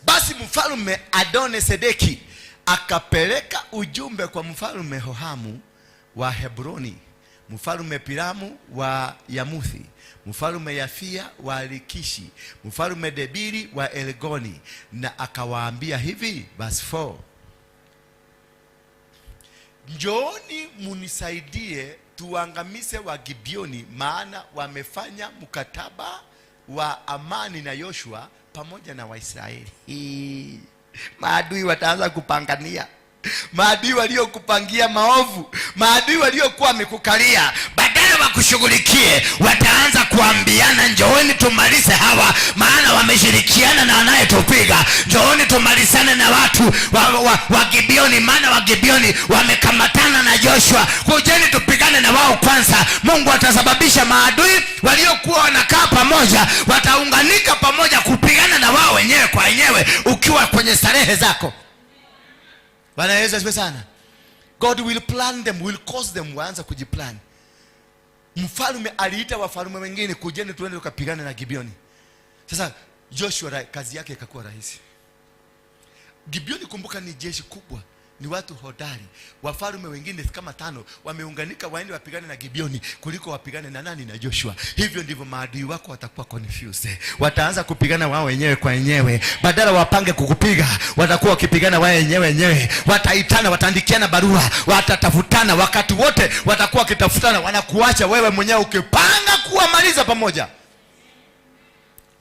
Speaker 2: Basi mfalme Adoni-Sedeki akapeleka ujumbe kwa mfalme Hohamu wa Hebroni, mfalme Piramu wa Yamuthi, mfalme Yafia wa Likishi, mfalme Debiri wa Elgoni, na akawaambia hivi, verse 4: njooni munisaidie tuangamize wa Gibeoni, maana wamefanya mkataba wa amani na Yoshua pamoja na Waisraeli. Maadui wataanza kupangania. Maadui waliokupangia maovu, maadui waliokuwa wamekukalia,
Speaker 3: badala wakushughulikie wataanza kuambiana, njooni tumalize hawa, maana wameshirikiana na anayetupiga. Njooni tumalizane na watu wa Gibeoni, maana wa Gibeoni wamekamatana na Joshua. Kujeni tupigane na wao kwanza. Mungu atasababisha maadui waliokuwa wanakaa pamoja wataunganika pamoja kupigana na wao wenyewe kwa wenyewe, ukiwa kwenye starehe zako.
Speaker 2: Bwana Yesu asifiwe sana. God will plan them, will cause them waanze kujiplan. Mfalme aliita wafalme wengine, kujeni tuende tukapigane na Gibeoni. Sasa Joshua kazi yake ikakuwa rahisi. Gibeoni, kumbuka, ni jeshi kubwa, ni watu hodari. Wafalme wengine kama tano wameunganika waende wapigane na Gibeoni kuliko wapigane na nani? Na Joshua. Hivyo ndivyo maadui wako watakuwa confused, wataanza kupigana wao wenyewe kwa wenyewe. Badala wapange kukupiga, watakuwa wakipigana wao wenyewe wenyewe. Wataitana, wataandikiana barua, watatafutana, wakati wote watakuwa wakitafutana, wanakuacha wewe mwenyewe ukipanga kuwamaliza pamoja.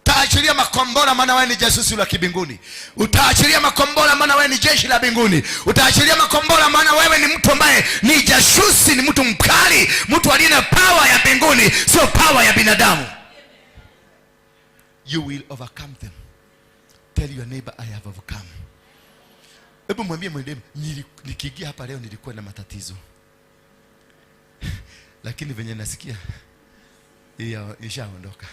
Speaker 2: Utaachilia makombora maana wewe ni jasusi la kibinguni. Utaachilia makombora maana wewe ni jeshi la mbinguni. Utaachilia makombora maana wewe ni mtu ambaye ni jasusi, ni mtu mkali, mtu aliye na power ya mbinguni, sio power ya binadamu. You will overcome them. Tell your neighbor, "I have overcome." Hebu mwambie mwendeni, nikiingia hapa leo nilikuwa na matatizo, lakini venye nasikia hiyo ishaondoka,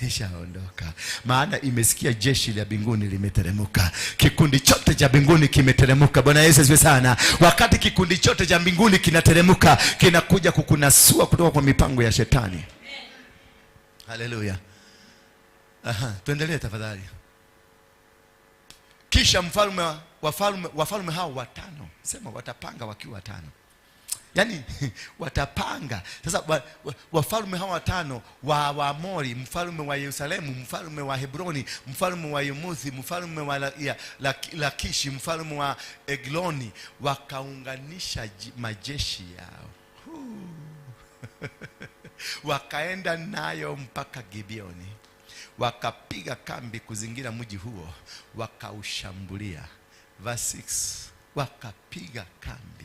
Speaker 2: ishaondoka, maana imesikia jeshi la mbinguni limeteremka. Kikundi chote cha mbinguni kimeteremka. Bwana Yesu asifiwe sana. Wakati kikundi chote cha mbinguni kinateremka, kinakuja kukunasua kutoka kwa mipango ya shetani. Haleluya. Aha, tuendelee tafadhali. Kisha mfalme wafalme hao watano, sema watapanga wakiwa watano, yaani watapanga sasa wafalme hawa watano wa Waamori, mfalme wa Yerusalemu, mfalme wa Hebroni, mfalme wa Yarmuthi, mfalme wa Lakishi, mfalme wa Egloni, wakaunganisha majeshi yao, wakaenda nayo mpaka Gibeoni, wakapiga kambi kuzingira mji huo, wakaushambulia. Verse 6, wakapiga kambi.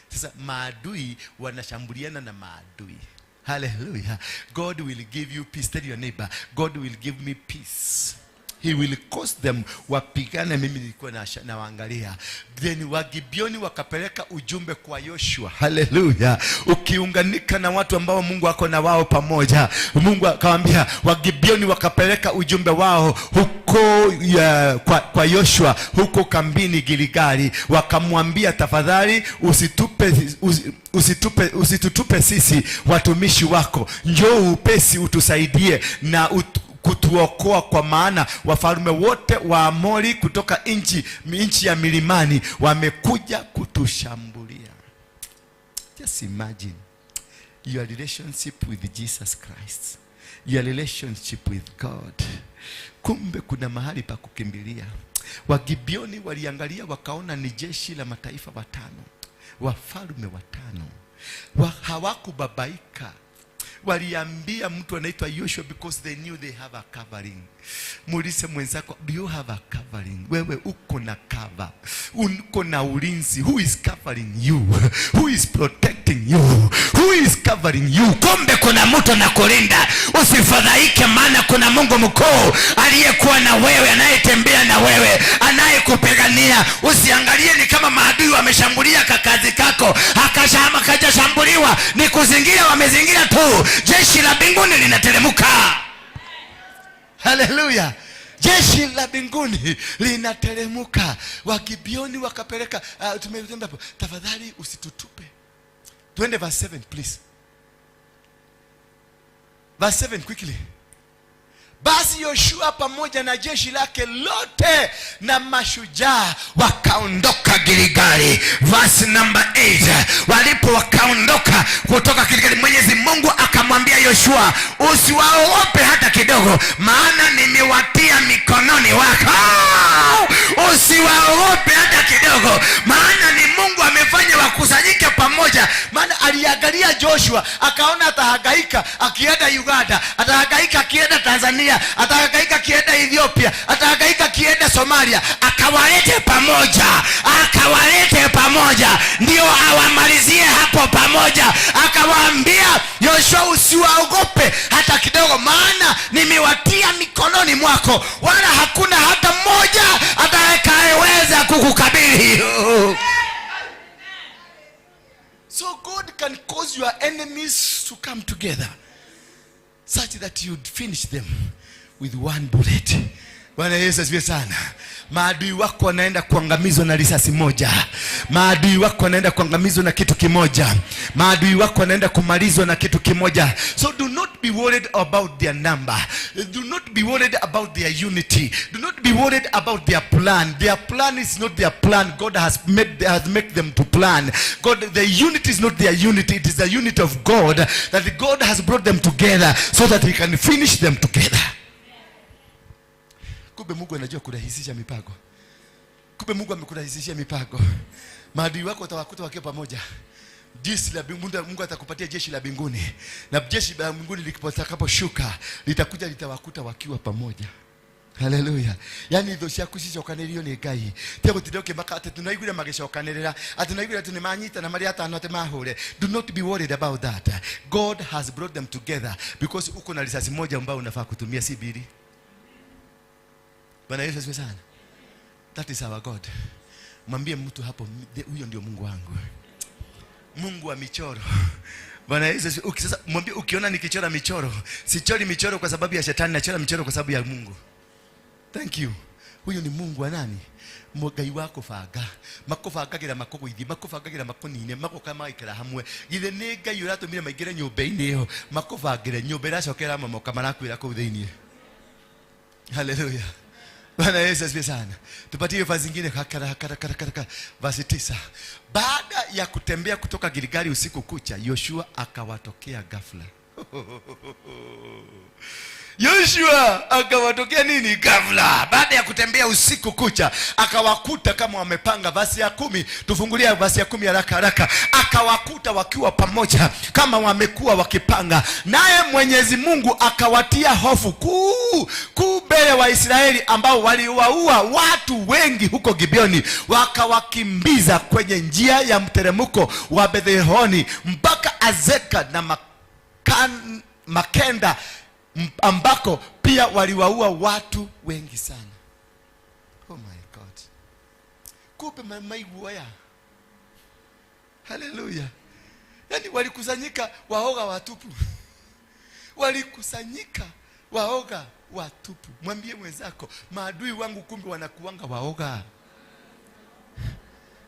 Speaker 2: Sasa maadui wanashambuliana na maadui. Hallelujah. God will give you peace. Tell your neighbor, "God will give me peace." He will cause them wapigane. Mimi nilikuwa nawaangalia. Then Wagibioni wakapeleka ujumbe kwa Yoshua. Haleluya! Ukiunganika na watu ambao Mungu ako na wao pamoja, Mungu akawambia, Wagibioni wakapeleka ujumbe wao huko kwa Yoshua huko kambini Giligali, wakamwambia, "Tafadhali usitutupe sisi watumishi wako, njoo upesi utusaidie na kutuokoa, kwa maana wafalme wote wa Amori kutoka nchi ya milimani wamekuja kutushambulia." Just imagine your relationship with Jesus Christ, your relationship with God. Kumbe kuna mahali pa kukimbilia. Wagibioni waliangalia wakaona ni jeshi la mataifa watano, wafalme watano. Hawakubabaika, waliambia mtu anaitwa Joshua because they knew they have a covering. Muulize mwenzako, "Do you have a covering?" Wewe uko na cover, uko na ulinzi. Who is covering you? Who is protecting you? Who is covering you?
Speaker 3: Kumbe kuna mtu anakulinda. Usifadhaike, maana kuna Mungu mkuu aliyekuwa na wewe, anayetembea na wewe, anayekupigania. Usiangalie ni kama maadui wameshambulia kakazi kako, akashama kajashambuliwa, ni kuzingira, wamezingira tu. Jeshi la mbinguni linateremka.
Speaker 2: Haleluya! Jeshi la mbinguni linateremka. Wagibioni wakapeleka, tumetembea hapo. "Tafadhali usitutupe." Twende verse 7, please. Verse 7 quickly. Basi Yoshua pamoja na jeshi lake lote na mashujaa
Speaker 3: wakaondoka Gilgali. Verse number 8, walipo wakaondoka kutoka Gilgali, Mwenyezi Mungu akamwambia Yoshua, "Usiwaogope hata kidogo, maana nimewatia mikononi wako." Usiwaogope hata kidogo, maana ni Mungu amefanya wakusanyike pamoja.
Speaker 2: Maana aliangalia Joshua akaona atahangaika akienda Uganda, atahangaika akienda Tanzania, atahangaika akienda Ethiopia, atahangaika akienda Somalia.
Speaker 3: Akawalete pamoja, akawalete pamoja, ndio awamalizie hapo pamoja. Akawaambia Yoshua, "Usiwaogope hata kidogo, maana nimewatia mikononi mwako, wala hakuna hata mmoja atakayeweza kukukabili."
Speaker 2: So God can cause your enemies to come together such that you'd finish them with one bullet. Bwana Yesu asifiwe sana. Maadui wako wanaenda kuangamizwa na risasi moja. Maadui wako wanaenda kuangamizwa na kitu kimoja. Maadui wako wanaenda kumalizwa na kitu kimoja. So do not be worried about their number. Do not be worried about their unity. Do not be worried about their plan. Their plan is not their plan. God has made them to plan. God, the unity is not their unity. It is the unity of God, that God has brought them together so that he can finish them together. Kumbe Mungu anajua kurahisisha mipango. Kumbe Mungu amekurahisishia mipango. Maadui wako utawakuta wakiwa pamoja. Jeshi la mbinguni, Mungu atakupatia jeshi la mbinguni, na jeshi la mbinguni litakaposhuka litakuja litawakuta wakiwa pamoja. Haleluya! Yani thũ ciaku cicokanĩrio nĩ Ngai, tiga gũtinda ũkĩmaka atĩ tũnaiguire magĩcokanĩrĩra, atĩ naiguire atĩ nĩ manyitana marĩ atano atĩ mahũre. Do not be worried about that. God has brought them together because uko na risasi moja ambayo unafaa kutumia, si mbili. Bwana Yesu asifiwe sana. That is our God. Mwambie mtu hapo, huyo ndio Mungu wangu, Mungu wa michoro. Bwana Yesu asifiwe. Sasa mwambie, ukiona nikichora michoro, sichori michoro kwa sababu ya shetani, nachora michoro kwa sababu ya Mungu. Thank you. Huyu ni Mungu wa nani? Ngai wa kũbanga, makũbangagĩra makũgũithie, makũbangagĩra makũnine, magoka magaikara hamwe. Githĩ nĩ Ngai ũratũmire maingĩre nyũmba-inĩ ĩyo makũbangĩre nyũmba ĩracokera mamoka marakwĩra kũu thĩiniĩ? Haleluya! Bwana Yesu asifiwe sana. Tupatie hiyo verse nyingine haraka haraka haraka haraka. Verse 9. Baada ya kutembea kutoka Gilgali usiku kucha, Yoshua akawatokea ghafla. Yoshua akawatokea nini? Ghafla. Baada ya kutembea usiku kucha, akawakuta kama wamepanga. Verse ya 10, tufungulia verse ya 10 haraka haraka. Akawakuta wakiwa pamoja kama wamekuwa wakipanga, naye Mwenyezi Mungu akawatia hofu kuu kuu mbele wa Israeli ambao waliwaua watu wengi huko Gibeoni, wakawakimbiza kwenye njia ya mteremko wa Bethhoroni mpaka Azeka na Makenda, ambako pia waliwaua watu wengi sana. Oh my God. Kumbe maiguoya. Haleluya. Yaani walikusanyika waoga watupu. Walikusanyika waoga watupu. Mwambie mwenzako, maadui wangu kumbe wanakuanga waoga.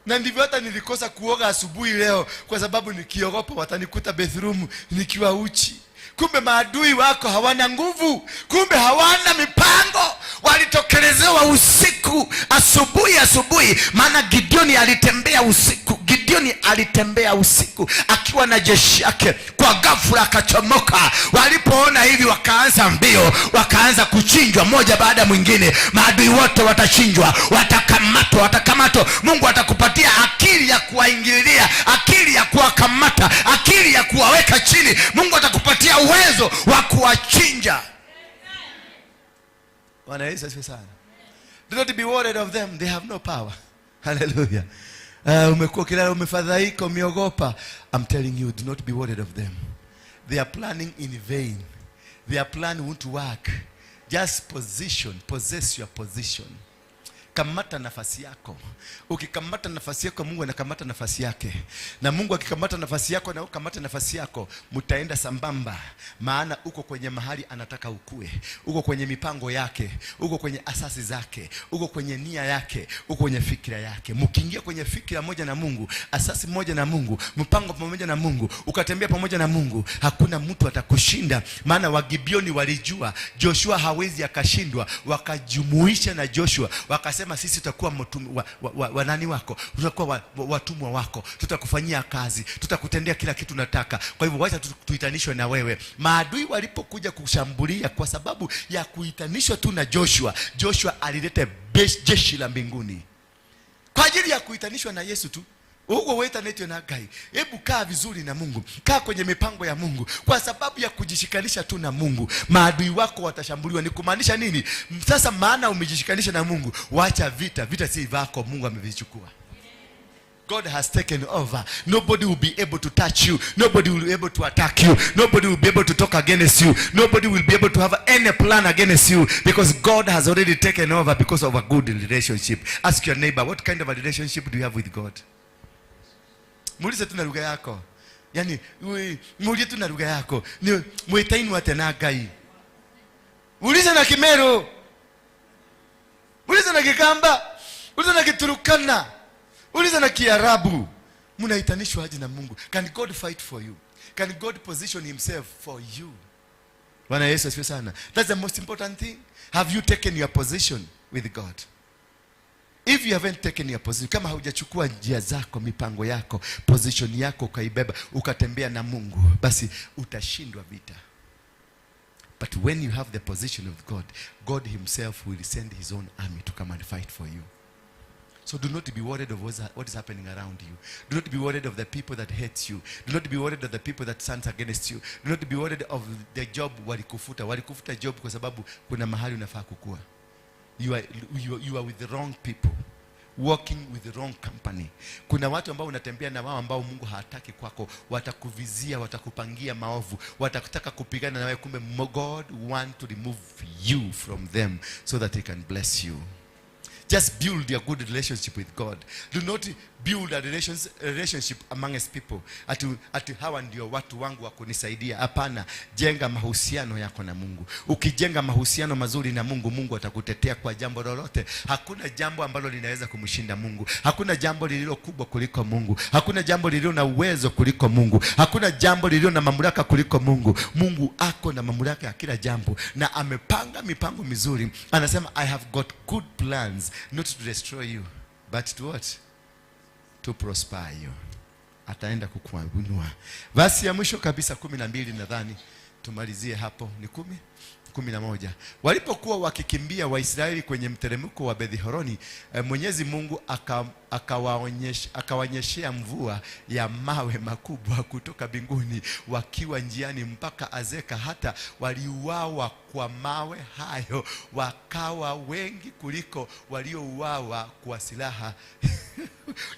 Speaker 2: Na ndivyo hata nilikosa kuoga asubuhi leo kwa sababu nikiogopa watanikuta bathroom nikiwa uchi. Kumbe maadui wako hawana nguvu, kumbe hawana mipango.
Speaker 3: Walitokelezewa usiku, asubuhi asubuhi, maana Gideoni alitembea usiku. Gideoni alitembea usiku akiwa na jeshi yake, kwa ghafla akachomoka. Walipoona hivi, wakaanza mbio, wakaanza kuchinjwa moja baada ya mwingine. Maadui wote watachinjwa, watakamatwa, watakamatwa. Mungu atakupatia akili ya kuwaingililia, akili ya kuwakamata, akili ya kuwaweka chini. Mungu atakupatia uwezo wa kuwachinja.
Speaker 2: Bwana Yesu asifiwe sana. Do not be worried of them, they have no power. Hallelujah. Umekuwa kilala umefadhaika, umeogopa. I'm telling you, do not be worried of them. They are planning in vain. Their plan won't work. Just position, possess your position. Kamata nafasi yako. Ukikamata nafasi yako, Mungu anakamata nafasi yake, na Mungu akikamata nafasi yako na ukamata nafasi yako, mtaenda sambamba, maana uko kwenye mahali anataka ukue, uko kwenye mipango yake, uko kwenye asasi zake, uko kwenye nia yake, uko kwenye fikira yake. Mkiingia kwenye fikira moja na Mungu, asasi moja na Mungu, mpango pamoja na Mungu, ukatembea pamoja na Mungu, hakuna mtu atakushinda. Maana Wagibioni walijua Joshua hawezi akashindwa, wakajumuisha na Joshua, wakasema, sisi tutakuwa wa nani wako, tutakuwa watumwa wako, tutakufanyia kazi, tutakutendea kila kitu unataka. Kwa hivyo wacha tuitanishwe na wewe. Maadui walipokuja kushambulia, kwa sababu ya kuitanishwa tu na Joshua, Joshua alileta jeshi la mbinguni kwa ajili ya kuitanishwa na Yesu tu. Ugo wetanetwe na Ngai. Hebu kaa vizuri na Mungu, kaa kwenye mipango ya Mungu. Kwa sababu ya kujishikanisha tu na Mungu, maadui wako watashambuliwa. Ni kumaanisha nini? Sasa maana umejishikanisha na Mungu, wacha vita. Vita si vako, Mungu amevichukua. God has taken over. Nobody will be able to touch you. Nobody will be able to attack you. Nobody will be able to talk against you. Nobody will be able to have any plan against you because God has already taken over because of a good relationship. Ask your neighbor, what kind of a relationship do you have with God? Muulize tu na lugha yako. Yaani, muulize tu na lugha yako. Ni mwitainu atena Ngai. Muulize na Kimeru. Muulize na na Kikamba, uliza na Kiturukana, uliza na Kiarabu. Mnaitanishwa aje na Mungu? Can God fight for you? Can God position himself for you? Bwana Yesu asifiwe sana. That's the most important thing. Have you taken your position with God? If you haven't taken your position, kama haujachukua njia zako, mipango yako, position yako ukaibeba, ukatembea na Mungu, basi utashindwa vita. But when you have the position of God, God himself will send his own army to come and fight for you. So do not be worried of what is happening around you. Do not be worried of the people that hate you. Do not be worried of the people that stands against you. Do not be worried of the job walikufuta. Walikufuta job kwa sababu kuna mahali unafaa kukua. You are with the wrong people. Working with the wrong company. Kuna watu ambao unatembea na wao ambao Mungu hataki kwako. Watakuvizia, watakupangia maovu, watakutaka kupigana na wewe, kumbe God want to remove you from them so that he can bless you. Just build your good relationship with God. Do not build a relationship amongst people. Ati hawa ndio watu wangu wa kunisaidia. Hapana, jenga mahusiano yako na Mungu. Ukijenga mahusiano mazuri na Mungu, Mungu atakutetea kwa jambo lolote. Hakuna jambo ambalo linaweza kumshinda Mungu. Hakuna jambo lililo kubwa kuliko Mungu. Hakuna jambo lililo na uwezo kuliko Mungu. Hakuna jambo lililo na mamlaka kuliko Mungu. Mungu ako na mamlaka ya kila jambo na amepanga mipango mizuri. Anasema, I have got good plans, not to destroy you, but to what? To prosper you. Ataenda kukuinua. Verse ya mwisho kabisa 12, nadhani tumalizie hapo, ni 10, 11. Walipokuwa wakikimbia Waisraeli kwenye mteremko wa Bethhoroni, Mwenyezi Mungu akawanyeshea mvua ya mawe makubwa kutoka mbinguni wakiwa njiani mpaka Azeka, hata waliuawa kwa mawe hayo wakawa wengi kuliko waliouawa kwa silaha.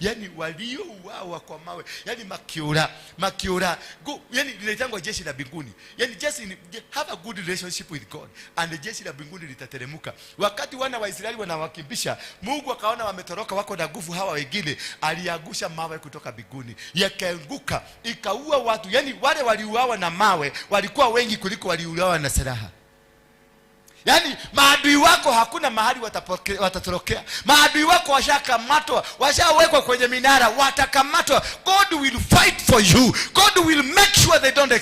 Speaker 2: Yani waliouawa kwa mawe, yani makiura, makiura. Go, yani linaitangwa jeshi la mbinguni. Yani just have a good relationship with God and the jeshi la mbinguni litateremka. Wakati wana wa Israeli wanawakimbisha, Mungu akaona wametoroka, wako na nguvu hawa wengine, aliangusha mawe kutoka mbinguni, yakaanguka ikaua watu. Yani wale waliuawa na mawe walikuwa wengi kuliko waliuawa na silaha. Yani maadui wako hakuna mahali watatorokea. Maadui wako washakamatwa, washawekwa kwenye minara, watakamatwa. God will fight for you. God will make sure they don't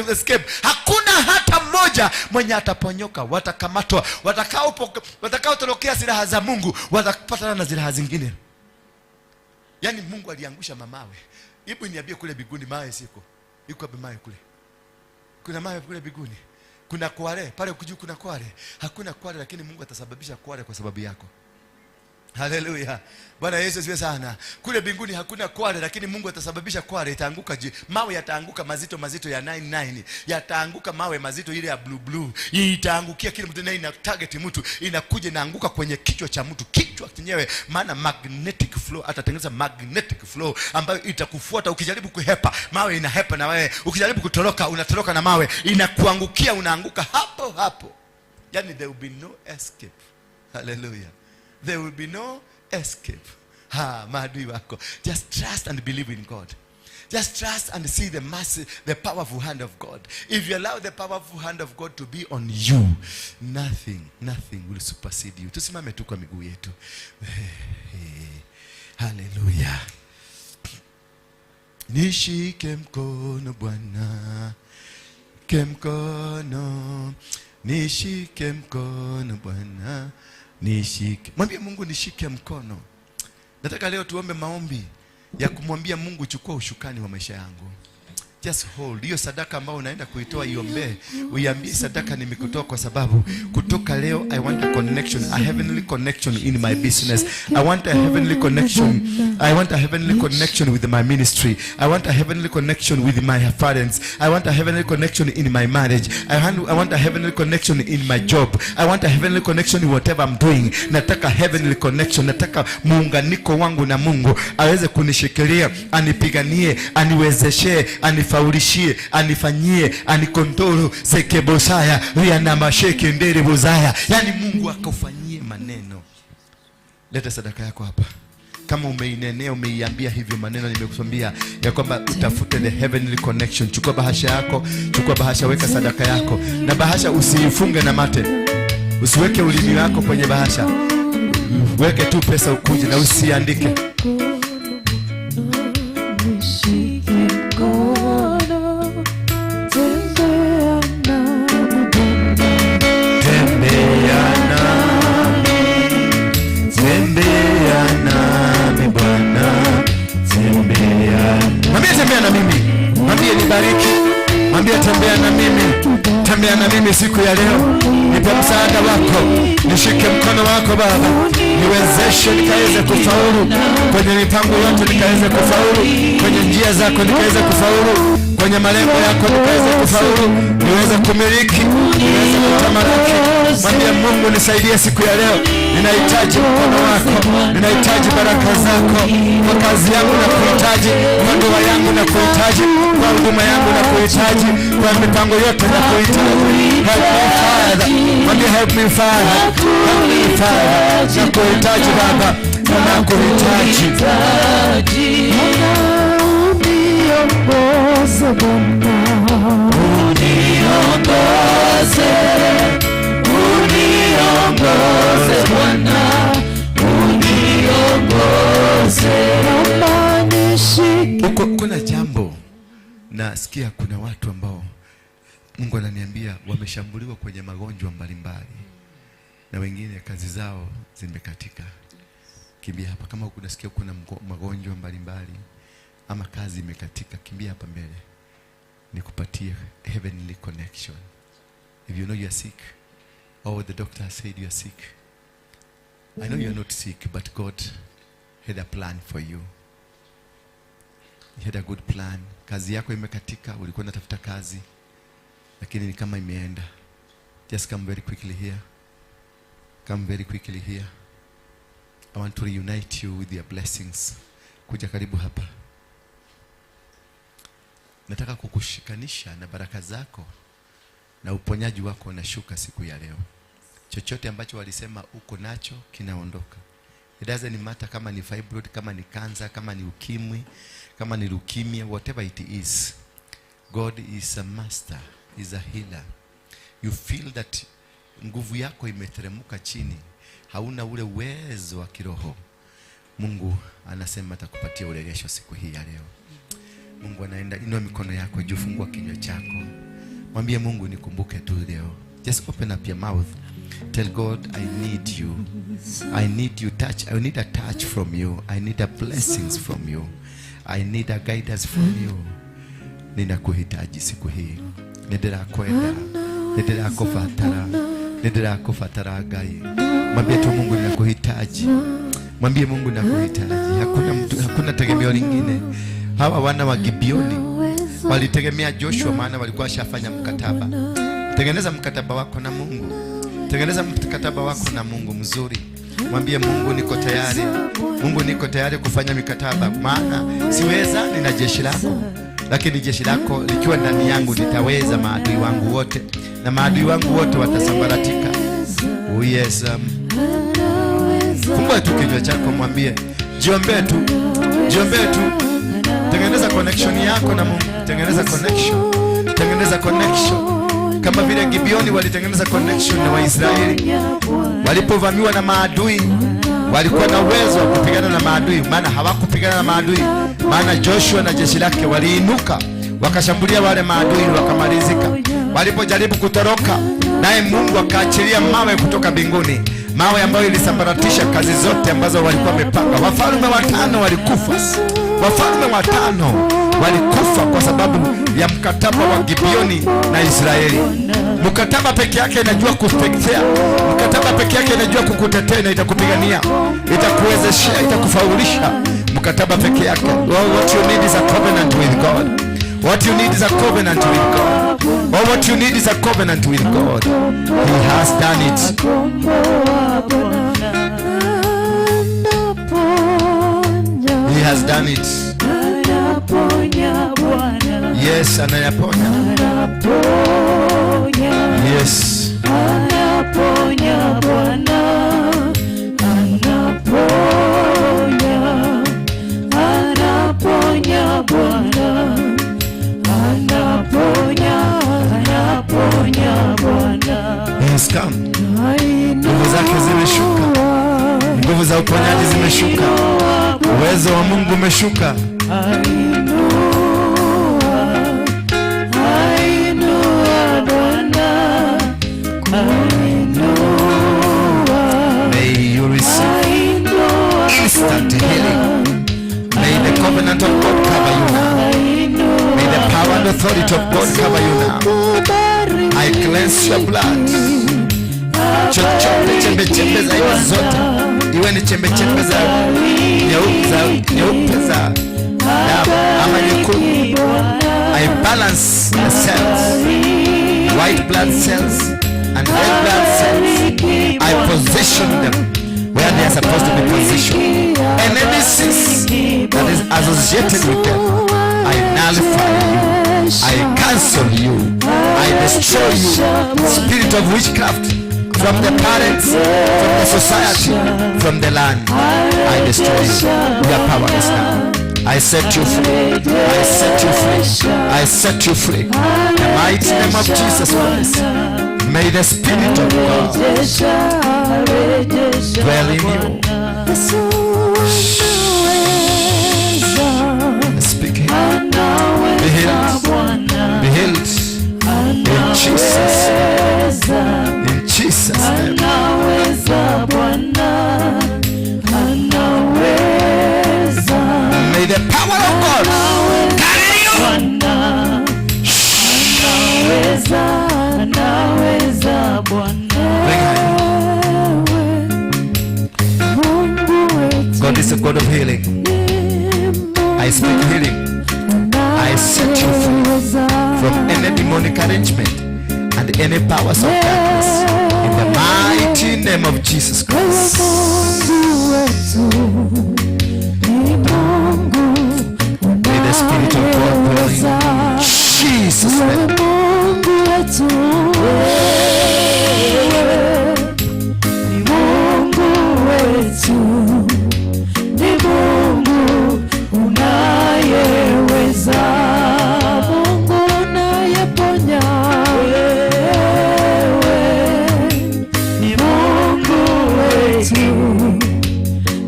Speaker 2: escape. Hakuna hata mmoja mwenye ataponyoka. Watakamatwa. Watakaotorokea silaha za Mungu watapatana na silaha zingine. Yani Mungu aliangusha mamawe. Hebu niambie, kule mbinguni mawe siko. Iko wapi mawe kule? Kuna mawe kule mbinguni? Kuna kware pale juu? Kuna kware? Hakuna kware, lakini Mungu atasababisha kware kwa sababu yako. Haleluya. Bwana Yesu asifiwe sana. Kule mbinguni hakuna kware, lakini Mungu atasababisha kware itaanguka juu. Mawe yataanguka mazito mazito ya 99. Yataanguka mawe mazito ile ya blue blue. Itaangukia kile mtu na ina target mtu, inakuja inaanguka kwenye kichwa cha mtu, kichwa chenyewe, maana magnetic flow, atatengeneza magnetic flow ambayo itakufuata. Ukijaribu kuhepa, mawe inahepa na wewe. Ukijaribu kutoroka, unatoroka na mawe, inakuangukia, unaanguka hapo hapo. Yani there will be no escape. Hallelujah. There will be no escape. Ha, maadui wako. Just trust and believe in God. Just trust and see the mercy, the powerful hand of God. If you allow the powerful hand of God to be on you, nothing, nothing will supersede you. Tusimame tu kwa miguu yetu. Hallelujah. Nishike mkono Bwana, ke mkono, nishike mkono Bwana, nishike. Mwambie Mungu, nishike mkono. Nataka leo tuombe maombi ya kumwambia Mungu, chukua ushukani wa maisha yangu. Just hold. Hiyo sadaka ambayo unaenda kuitoa, iombee. Uiambie, sadaka nimekutoa kwa sababu kutoka leo I want a connection, a heavenly connection in my business. I want a heavenly connection. I want a heavenly connection with my ministry. I want a heavenly connection with my parents. I want a heavenly connection in my marriage. I want a heavenly connection in my job. I want a heavenly connection in whatever I'm doing. Nataka heavenly connection. Nataka muunganiko wangu na Mungu aweze kunishikilia, anipiganie, aniwezeshe, anifaulishie, anifanyie, anicontrol sekebosaya rianamasheke ndere bozaya. Yani Mungu akufanyie maneno. Leta sadaka yako hapa. Kama umeinenea, umeiambia hivyo maneno nimekusambia ya kwamba utafute the heavenly connection. Chukua bahasha yako, chukua bahasha, weka sadaka yako, na bahasha usiifunge na mate. Usiweke ulimi wako kwenye bahasha. Weke tu pesa ukuje na usiandike.
Speaker 4: Nishike mkono, tembea nami Bwana.
Speaker 2: Tembea nami, tembea nami Bwana, tembea. Mwambie tembea na mimi, mwambie nibariki, mwambie tembea na mimi, tembea na mimi siku ya leo, nipe msaada wako, nishike mkono wako Baba, niwezeshe nikaweze kufaulu kwenye mipango yote, nikaweze kufaulu kwenye njia zako, nikaweze kufaulu kwenye malengo yako, nikaweze kufaulu, niweze kumiliki, niweze kutamalaki. Mwambie Mungu, nisaidie siku ya leo, ninahitaji mkono wako, ninahitaji baraka zako kwa kazi yangu nakuhitaji, kwa ndoa yangu nakuhitaji, kwa huduma yangu nakuhitaji, kwa mipango yote nakuhitaji. Help me, Father. Mwambie help me, Father, help me, Father. Nakuhitaji Baba, nakuhitaji.
Speaker 4: Uniongoze Bwana,
Speaker 3: Uniongoze, uniongoze Bwana, uniongoze.
Speaker 4: Naomba nishike
Speaker 2: Huko kuna jambo nasikia, kuna watu ambao Mungu ananiambia wameshambuliwa kwenye magonjwa mbalimbali na wengine kazi zao zimekatika. Kimbia hapa kama unasikia kuna magonjwa mbalimbali ama kazi imekatika, kimbia hapa mbele nikupatie heavenly connection. If you know you are sick or the doctor said you are sick, I know you are not sick, but God had a plan for you. He had a good plan. Kazi yako imekatika, ulikuwa unatafuta kazi lakini ni kama imeenda. Just come very quickly here. Come very quickly here. I want to reunite you with your blessings. Kuja karibu hapa. Nataka kukushikanisha na baraka zako na uponyaji wako unashuka siku ya leo. Chochote ambacho walisema uko nacho kinaondoka. It doesn't matter kama ni fibroid, kama ni cancer, kama ni ukimwi, kama ni leukemia, whatever it is. God is a master, is a healer. You feel that nguvu yako imeteremuka chini, hauna ule uwezo wa kiroho. Mungu anasema atakupatia urejesho siku hii ya leo. Mungu anaenda, inua mikono yako juu, fungua kinywa chako. Mwambie Mungu, nikumbuke tu leo. Just open up your mouth. Tell God, I need you. I need you touch. I need a touch from you. I need a blessings from you. I need a guidance from you. Ninakuhitaji siku hii. Nĩndĩrakwenda, nĩndĩrakũbatara, nĩndĩrakũbatara Ngai. Mwambie tu Mungu, ninakuhitaji. Mwambie Mungu, nakuhitaji. Hakuna mtu, hakuna tegemeo lingine. Hawa wana wa Gibeoni walitegemea Joshua, maana walikuwa washafanya mkataba. Tengeneza mkataba wako na Mungu. Tengeneza mkataba wako na Mungu mzuri. Mwambie Mungu, niko tayari. Mungu, niko tayari kufanya mikataba, maana siweza, nina jeshi lako, lakini jeshi lako likiwa ndani yangu nitaweza maadui wangu wote, na maadui wangu wote watasambaratika. Oh yes. Fungua tu kinywa chako, mwambie, jiombee tu, jiombee tu. Tengeneza connection yako na Mungu, tengeneza connection, tengeneza connection. Kama vile Gibeoni walitengeneza connection na Waisraeli walipovamiwa na maadui, walikuwa na uwezo wa kupigana na maadui, maana hawakupigana na maadui, maana Joshua na jeshi lake waliinuka wakashambulia wale maadui wakamalizika. Walipojaribu kutoroka, naye Mungu akaachilia mawe kutoka mbinguni, mawe ambayo ilisambaratisha kazi zote ambazo walikuwa wamepanga. Wafalme watano walikufa, wafalme watano walikufa kwa sababu ya mkataba wa Gibeoni na Israeli. Mkataba peke yake inajua kutetea, mkataba peke yake inajua kukutetea na itakupigania, itakuwezeshea, itakufaulisha. Mkataba peke yake. Well, what you need is a covenant with God. What you need is a covenant with God. Or what you need is a covenant with God. He has done it.
Speaker 4: Komboa Bwana, anaponya,
Speaker 2: He has done it.
Speaker 4: Anaponya Bwana,
Speaker 2: Yes, anayaponya.
Speaker 4: Anaponya,
Speaker 2: Yes.
Speaker 4: Anaponya Bwana, anaponya, anaponya Bwana, anaponya, anaponya Bwana.
Speaker 2: He has come.
Speaker 4: Ai.
Speaker 2: Nguvu za uponyaji zimeshuka. Uwezo wa Mungu umeshuka.
Speaker 4: Ainua, ainua Bwana, ainua,
Speaker 2: May you receive
Speaker 4: ainua
Speaker 2: instant healing. May the covenant of God cover you now. May the power and authority of God cover you now. I cleanse your blood. Chochote, chembe chembe za aina zote, iwe ni chembe chembe za nyeupe za damu ama nyekundu, I balance the cells, white blood cells and red blood cells. I position them where they are supposed to be positioned, and any cyst that is associated with them, I nullify you, I cancel you, I destroy you. Spirit of witchcraft from the parents, from the society, from the land, I destroy you. You are powerless now. I set you free. I set you free. I set you free. In the mighty name of Jesus Christ. May the Spirit of God
Speaker 4: Rejesha, rejesha
Speaker 2: dwell in you.
Speaker 4: Yesu anaweza,
Speaker 2: Speak healing.
Speaker 4: anaweza
Speaker 2: Be healed.
Speaker 4: Bwana,
Speaker 2: Be healed. In Jesus'
Speaker 4: anaweza,
Speaker 2: In Jesus' name.
Speaker 4: anaweza Bwana, anaweza,
Speaker 2: May the power of God
Speaker 4: Bwana, anaweza, anaweza Bwana.
Speaker 2: Bring her.
Speaker 4: Mungu wetu
Speaker 2: God is a God of healing. I speak healing. I set you free from any demonic arrangement and any powers of darkness. In the mighty name of Jesus Christ.
Speaker 4: Mungu wetu ni Mungu
Speaker 2: May the Spirit of God dwell in you. Jesus' name.
Speaker 4: Mungu wetu wewe ni Mungu wetu, ni Mungu unayeweza, Mungu unayeponya wewe ni Mungu wetu,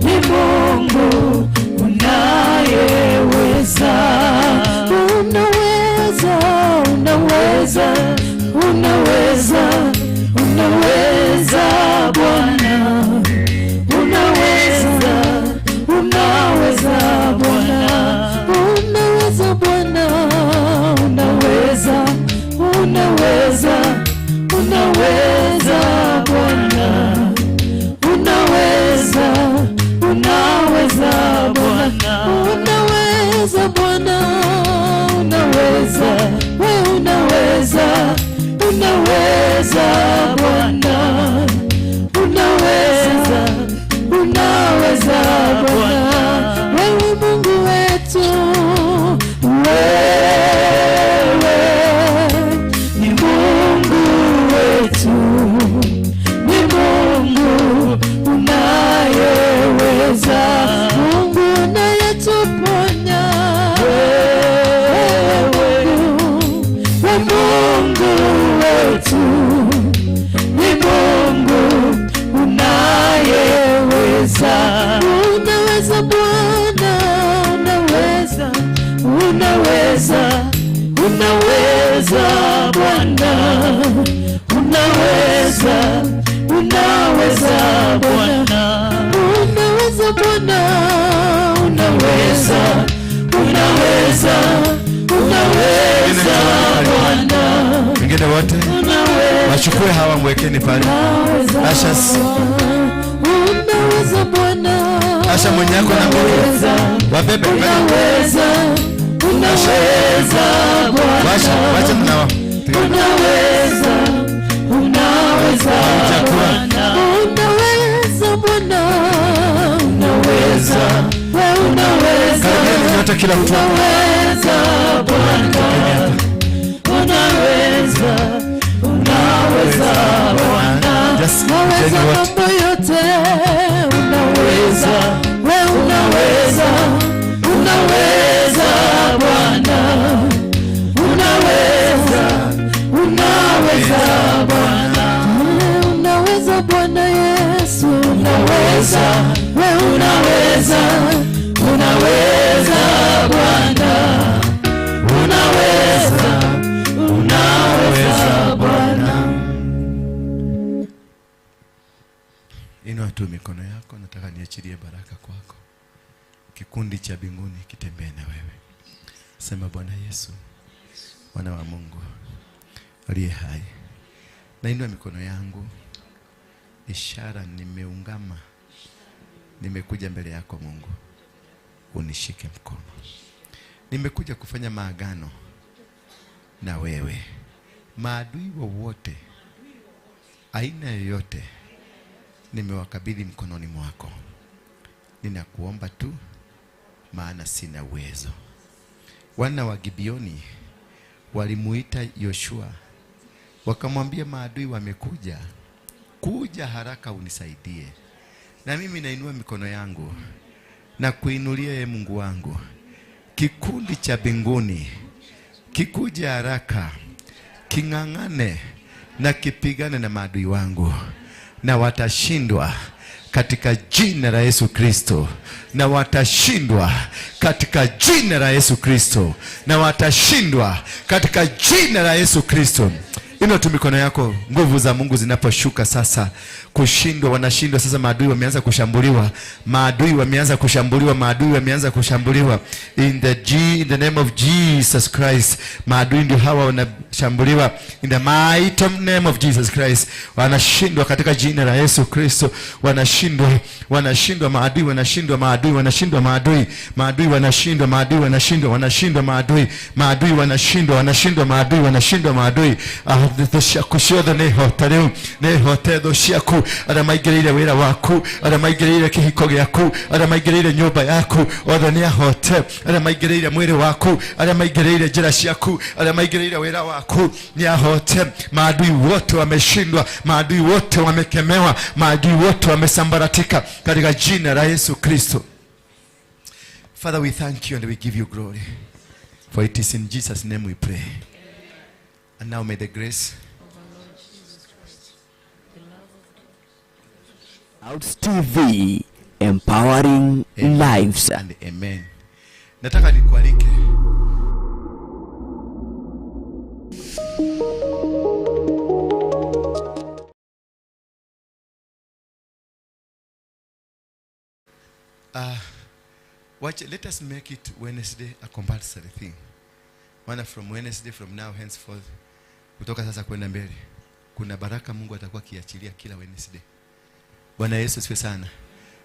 Speaker 4: ni Mungu unayeweza, unaweza, unaweza, unaweza, unaweza Bwana, unaweza, unaweza Bwana, unaweza Bwana, unaweza, unaweza, unaweza Bwana, unaweza, unaweza Bwana, unaweza Bwana, unaweza, we unaweza, unaweza Bwana, unaweza, unaweza Bwana, wewe Mungu wetu, wewe ni Mungu wetu, ni Mungu unayeweza, Mungu unayetuponya, wewe we Mungu wetu, ni Mungu unayeweza, unaweza Bwana, unaweza, unaweza, unaweza Bwana, unaweza, unaweza Bwana, unaweza Bwana, unaweza, unaweza, unaweza Bwana,
Speaker 2: Wengine wote
Speaker 4: unaweza,
Speaker 2: wachukue hawa, mwekeni pale. Ushers,
Speaker 4: unaweza Bwana,
Speaker 2: Usher mwenye yako na nguvu, wabebe.
Speaker 4: Unaweza, unaweza Bwana,
Speaker 2: Washa, wacha tunawa.
Speaker 4: Unaweza, unaweza
Speaker 2: Chakula.
Speaker 4: Bwana, unaweza Bwana, unaweza, we unaweza,
Speaker 2: Karibuni nyote, kila mtu.
Speaker 4: Unaweza Bwana, unaweza, unaweza Bwana,
Speaker 2: Just
Speaker 4: unaweza
Speaker 2: jeni wote.
Speaker 4: Mambo yote, unaweza, we unaweza, unaweza Bwana, unaweza, unaweza Bwana, unaweza Bwana Yesu, unaweza.
Speaker 2: mikono yako, nataka niachilie baraka kwako. Kikundi cha mbinguni kitembee na wewe. Sema, Bwana Yesu, Mwana wa Mungu aliye hai, nainua mikono yangu, ishara nimeungama, nimekuja mbele yako Mungu, unishike mkono. Nimekuja kufanya maagano na wewe. Maadui wowote, aina yoyote, nimewakabidhi mkononi mwako. Ninakuomba tu, maana sina uwezo. Wana wa Gibeoni walimuita Yoshua, wakamwambia, maadui wamekuja, kuja haraka unisaidie. Na mimi nainua mikono yangu na kuinulia ye Mungu wangu, kikundi cha mbinguni kikuje haraka, king'ang'ane na kipigane na maadui wangu, na watashindwa katika jina la Yesu Kristo, na watashindwa katika jina la Yesu Kristo, na watashindwa katika jina la Yesu Kristo. Inua tu mikono yako, nguvu za Mungu zinaposhuka sasa, kushindwa, wanashindwa sasa. Maadui wameanza kushambuliwa, maadui wameanza kushambuliwa, maadui wameanza kushambuliwa. In the name of Jesus Christ, maadui ndio hawa wanashambuliwa. In the mighty name of Jesus Christ, wanashindwa katika jina la Yesu Kristo. Wanashindwa, wanashindwa maadui, wanashindwa maadui, wanashindwa maadui, maadui wanashindwa, maadui wanashindwa, wanashindwa maadui, maadui wanashindwa, wanashindwa maadui, wanashindwa maadui. Thũ ciaku ciothe nĩ hote rĩu, nĩ hote thũ ciaku, arĩa maingĩrĩire wĩra waku, arĩa maingĩrĩire kĩhiko gĩaku, arĩa maingĩrĩire nyũmba yaku, othe nĩ ahote. Arĩa maingĩrĩire mwĩrĩ waku, arĩa maingĩrĩire njĩra ciaku, arĩa maingĩrĩire wĩra waku, nĩ ahote. Maadui wote wameshindwa, maadui wote wamekemewa, maadui wote wamesambaratika katika jina la Yesu Kristo. Father, we thank you and we give you glory. For it is in Jesus' name we pray. And now may the grace
Speaker 1: Clouds TV, empowering
Speaker 2: Amen
Speaker 1: lives.
Speaker 2: And amen. Nataka nikualike. Watch, let us make it Wednesday a compulsory thing. Maana from Wednesday, from now henceforth, kutoka sasa kwenda mbele, kuna baraka Mungu atakuwa akiachilia kila Wednesday. Bwana Yesu asifiwe sana.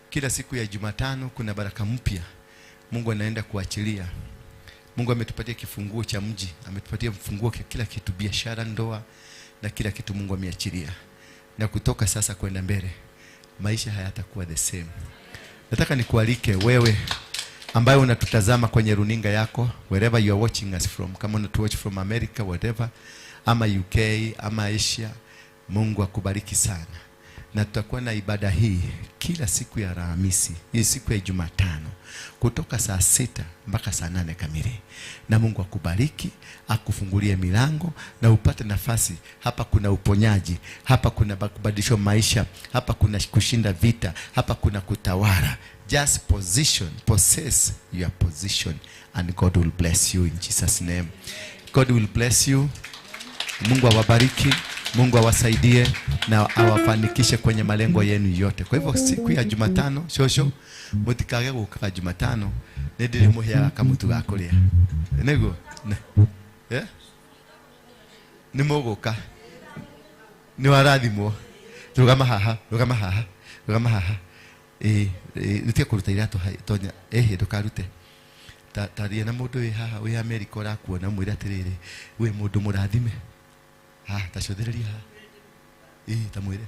Speaker 2: Kila siku ya Jumatano kuna baraka mpya Mungu anaenda kuachilia. Mungu ametupatia kifunguo cha mji, ametupatia mfunguo kwa kila kitu, biashara, ndoa na kila kitu Mungu ameachilia. Na kutoka sasa kwenda mbele, maisha hayatakuwa the same. Nataka nikualike wewe ambaye unatutazama kwenye runinga yako, wherever you are watching us from, kama unatuwatch from America, whatever, ama UK, ama Asia, Mungu akubariki sana. Na tutakuwa na ibada hii kila siku ya Alhamisi, hii siku ya Jumatano, kutoka saa 6 mpaka saa 8 kamili. Na Mungu akubariki, akufungulie milango na upate nafasi. Hapa kuna uponyaji, hapa kuna kubadilishwa maisha, hapa kuna kushinda vita, hapa kuna kutawala. Just position, possess your position, and God will bless you in Jesus' name. God will bless you. Mungu awabariki, Mungu awasaidie na awafanikishe kwenye malengo yenu yote. Kwa hivyo siku ya Jumatano, shosho, mutikage gukaga Jumatano, nĩ ndĩrĩmũheaga kamũtu ga kũrĩa. Nĩguo? Eh? Nĩ mũgũka. Nĩ warathimwo. Rũgama haha, rũgama haha, rũgama haha. Ĩ, ĩ, kũruta iratũ tonya. Ĩhĩ, ndũkarute. Taria na mũndũ wĩ haha, wĩ Amerika ũrakuona, mwĩre atĩrĩrĩ, wĩ mũndũ mũrathime. Ha, tacũthĩrĩria haha. Ĩ, ta mwĩre.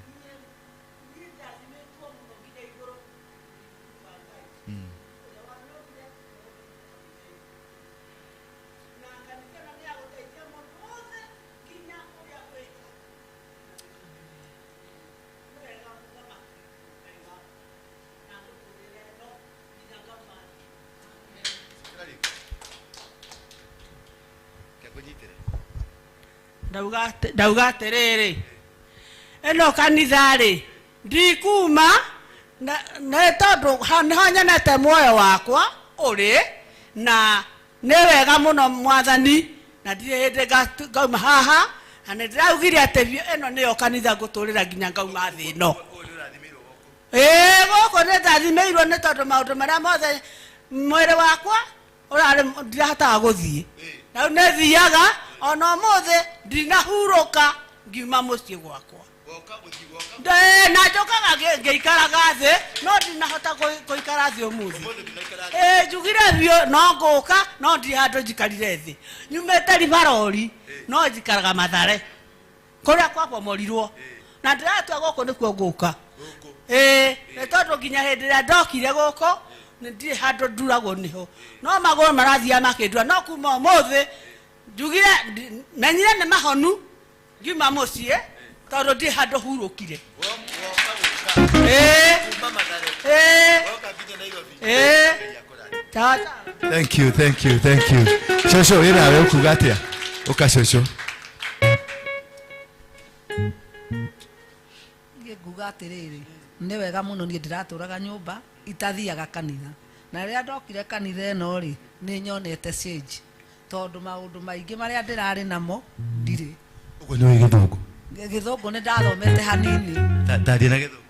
Speaker 5: Ndauga atĩrĩrĩ, ĩno kanitha rĩ ndikuma nĩ tondũ nĩho nyonete muoyo wakwa ũrĩ, na nĩ wega mũno Mwathani, na ndirĩ hĩndĩ ngauma haha, na nĩ ndĩraugire atĩ ĩno nĩyo kanitha ngũtũrĩra nginya ngauma thĩ ĩno. Gũkũ nĩ ndathimĩirwo nĩ tondũ maũndũ marĩa mothe mwĩrĩ wakwa ũrarĩ ndirahotaga gũthiĩ. Na rĩu nĩ thiaga ona ũmũthĩ ndinahurũka ngiuma mũciĩ gwakwa. Na njũkaga ngĩikaraga thĩ no ndinahota gũikara thĩ ũmũthĩ. Njugire biũ no ngũka no ndirĩ handũ njikarire thĩ. Nyumĩte Rivarori no njikaraga Mathare kũrĩa kwabomorirwo. Na ndĩratua gũkũ nĩkuo ngũka. Nĩ tondũ nginya hĩndĩ ĩrĩa ndokire gũkũ ndirĩ handũ nduragwo nĩho. No magũrũ marathiaga makĩndura no kuma ũmũthĩ njugire menyire nĩ mahonu ngiuma mũciĩ tondũ ndirĩ handũ hurũkire.
Speaker 2: Thank you, thank you, thank you. Shosho, ĩ nawe ũkuga atĩa? Ũka shosho.
Speaker 6: Niĩ nguga atĩrĩrĩ, nĩ wega mũno niĩ ndĩratũraga nyũmba itathiaga kanitha. Na rĩrĩa ndokire kanitha ĩno rĩ, nĩ nyonete change. Tondũ maũndũ maingĩ marĩa ndĩrarĩ namo ndirĩ.
Speaker 2: Ũguo nĩ ũĩ gĩthũngũ?
Speaker 6: Gĩthũngũ nĩ ndathomete hanini.
Speaker 2: Taria na gĩthũngũ.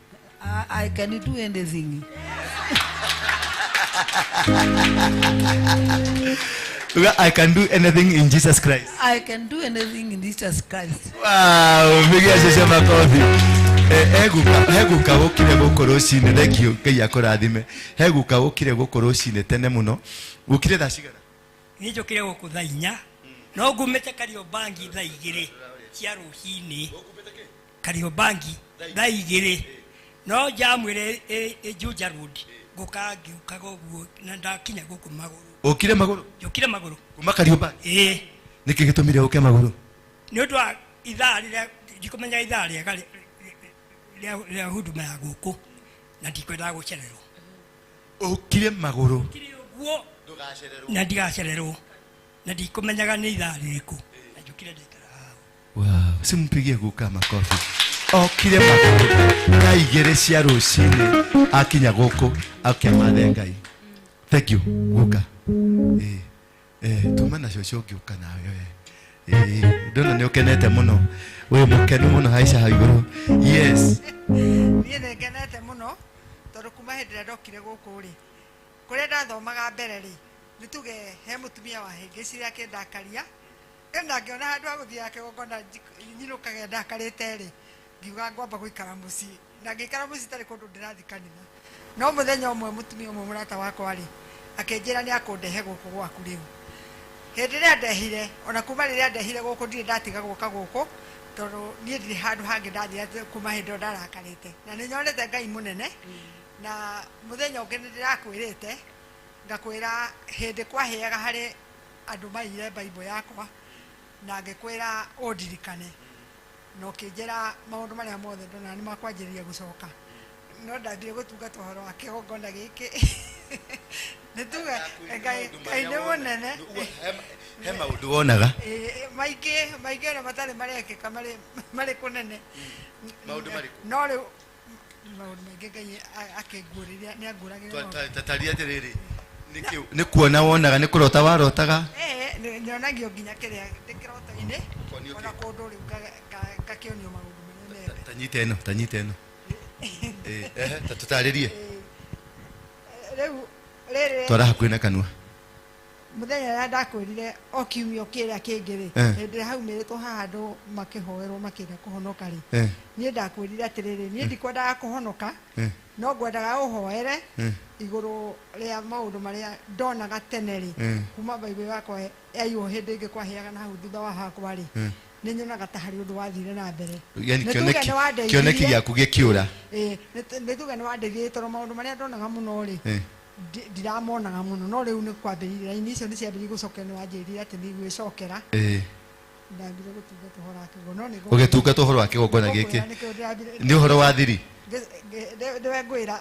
Speaker 6: I can do anything.
Speaker 2: I can do anything in Jesus Christ.
Speaker 6: I can do anything in Jesus Christ.
Speaker 2: Wow, pigia shosho makofi. Heguka gũkire gũkũ rũcinĩ, thank you, Ngai akũrathime. Heguka gũkire gũkũ rũcinĩ tene mũno. Gũkire thaa cigana?
Speaker 7: Niĩ njũkire gũkũ thaa 4. No ngumĩte Kariobangi thaa 2 cia rũcinĩ. Kariobangi thaa 2. No jamu ĩrĩa ĩ Juja Road. Ngũka ngĩũkaga ũguo na ndakinya gũkũ magũrũ.
Speaker 2: Ũkire magũrũ?
Speaker 7: Njũkire magũrũ.
Speaker 2: Kuma Kariobangi?
Speaker 7: Ĩĩ.
Speaker 2: Nĩkĩ gĩtũmire ũke magũrũ?
Speaker 7: Nĩ ũndũ wa ithaa rĩrĩa ndikũmenya ithaa rĩega rĩa huduma ya gũkũ na ndikwendaga gũcererwo.
Speaker 2: Ũkire magũrũ?
Speaker 7: Ũkire ũguo na ndigacererwo na ndikũmenyaga nĩ ithaa rĩrĩkũ na njũkire ndaikara hau.
Speaker 2: Wow, simpigie guka makofi. Okire magũrũ thaa 2 cia rũcinĩ akinya gũkũ akĩamathe Ngai. Thank you guka. Tuma na cũcũ ngĩũka nawe we. Ndona nĩ ũkenete mũno. Wĩ mũkenu mũno haica hau igũrũ. Yes.
Speaker 8: Niĩ nĩ ngenete mũno tondũ kuma hĩndĩ ĩrĩa ndokire gũkũ rĩ, kũrĩa ndathomaga mbere rĩ, nĩ tuge he mũtumia wahĩngĩcire akĩndakaria, na ngĩona handũ ha gũthiaga kĩgongona nyinũkage ndakarĩte rĩ, ngiuga ngwamba gũikara mũciĩ. Na ngĩikara mũciĩ itarĩ kũndũ ndĩrathiĩ kanitha. No mũthenya ũmwe mũtumia ũmwe mũrata wakwa rĩ, akĩnjĩra nĩ akũndehe gũkũ gwaku rĩu. Hĩndĩ ĩrĩa ndehire, ona kuma rĩrĩa ndehire gũkũ ndirĩ ndatiga gũka gũkũ, tondũ niĩ ndirĩ handũ hangĩ ndathire kuma hĩndĩ ĩyo ndarakarĩte. Na nĩ nyonete Ngai mũnene, na mũthenya ũngĩ nĩ ndĩrakwĩrĩte, ngakwĩra hĩndĩ kwahĩaga harĩ andũ maiyire Bible yakwa, na ngĩkwĩra ũndirikane. Na ũkĩnjĩra maũndũ marĩa mothe ndona nĩ makwanjĩrĩria gũcoka. No ndambire gũtungata ũhoro wa kĩgongona gĩkĩ. Nĩ tuge Ngai nĩ mũnene.
Speaker 2: He maũndũ wonaga?
Speaker 8: Maingĩ, maingĩ ona matarĩ marekĩka marĩ kũnene.
Speaker 2: Maũndũ marĩkũ?
Speaker 8: No rĩu maũndũ maingĩ Ngai akĩnguũrĩria, nĩ anguũragĩra.
Speaker 2: Taria atĩrĩrĩ, nĩ kuona wonaga, nĩ kũrota warotaga?
Speaker 8: Nyonagio nginya kĩrĩa ndĩ kĩroto-inĩ, ona kũndũ rĩu ngakĩonio maũndũ marĩa mega.
Speaker 2: Tanyite ĩno, tanyite ĩno. Ta tũtarĩrie.
Speaker 8: Rĩu rĩrĩ
Speaker 2: Twara hakuhĩ na kanua.
Speaker 8: Mũthenya ũrĩa ndakwĩrire o kiumia kĩrĩa kĩngĩ rĩ, hĩndĩ ĩrĩa haumĩrĩtwo haha andũ makĩhoerwo makĩenda kũhonoka rĩ, niĩ ndakwĩrire atĩrĩrĩ, niĩ ndikwendaga kũhonoka, no ngwendaga ũhoere igũrũ rĩa maũndũ marĩa ndonaga tene rĩ, kuma Bible yakwa yaiywo hĩndĩ ĩngĩ kwahĩaga na hau thutha wa hakwa rĩ, nĩ nyonaga ta harĩ ũndũ wathire na mbere.
Speaker 2: Yani kĩoneki gĩaku gĩkĩũra.
Speaker 8: Nĩ tuge nĩ wandeithirie tondũ maũndũ marĩa ndonaga mũno rĩ, ndiramonaga mũno, no rĩu nĩ kwambĩrĩria raini icio nĩ ciambĩrĩirie gũcokera, nĩ wanjĩrire atĩ nĩ igwĩcokera. Ndambire gũtungata ũhoro wa kĩgongona, no nĩ
Speaker 2: ũgĩtungata ũhoro wa kĩgongona gĩkĩ nĩ ũhoro wa thiri?
Speaker 8: Nĩwe ngwĩra.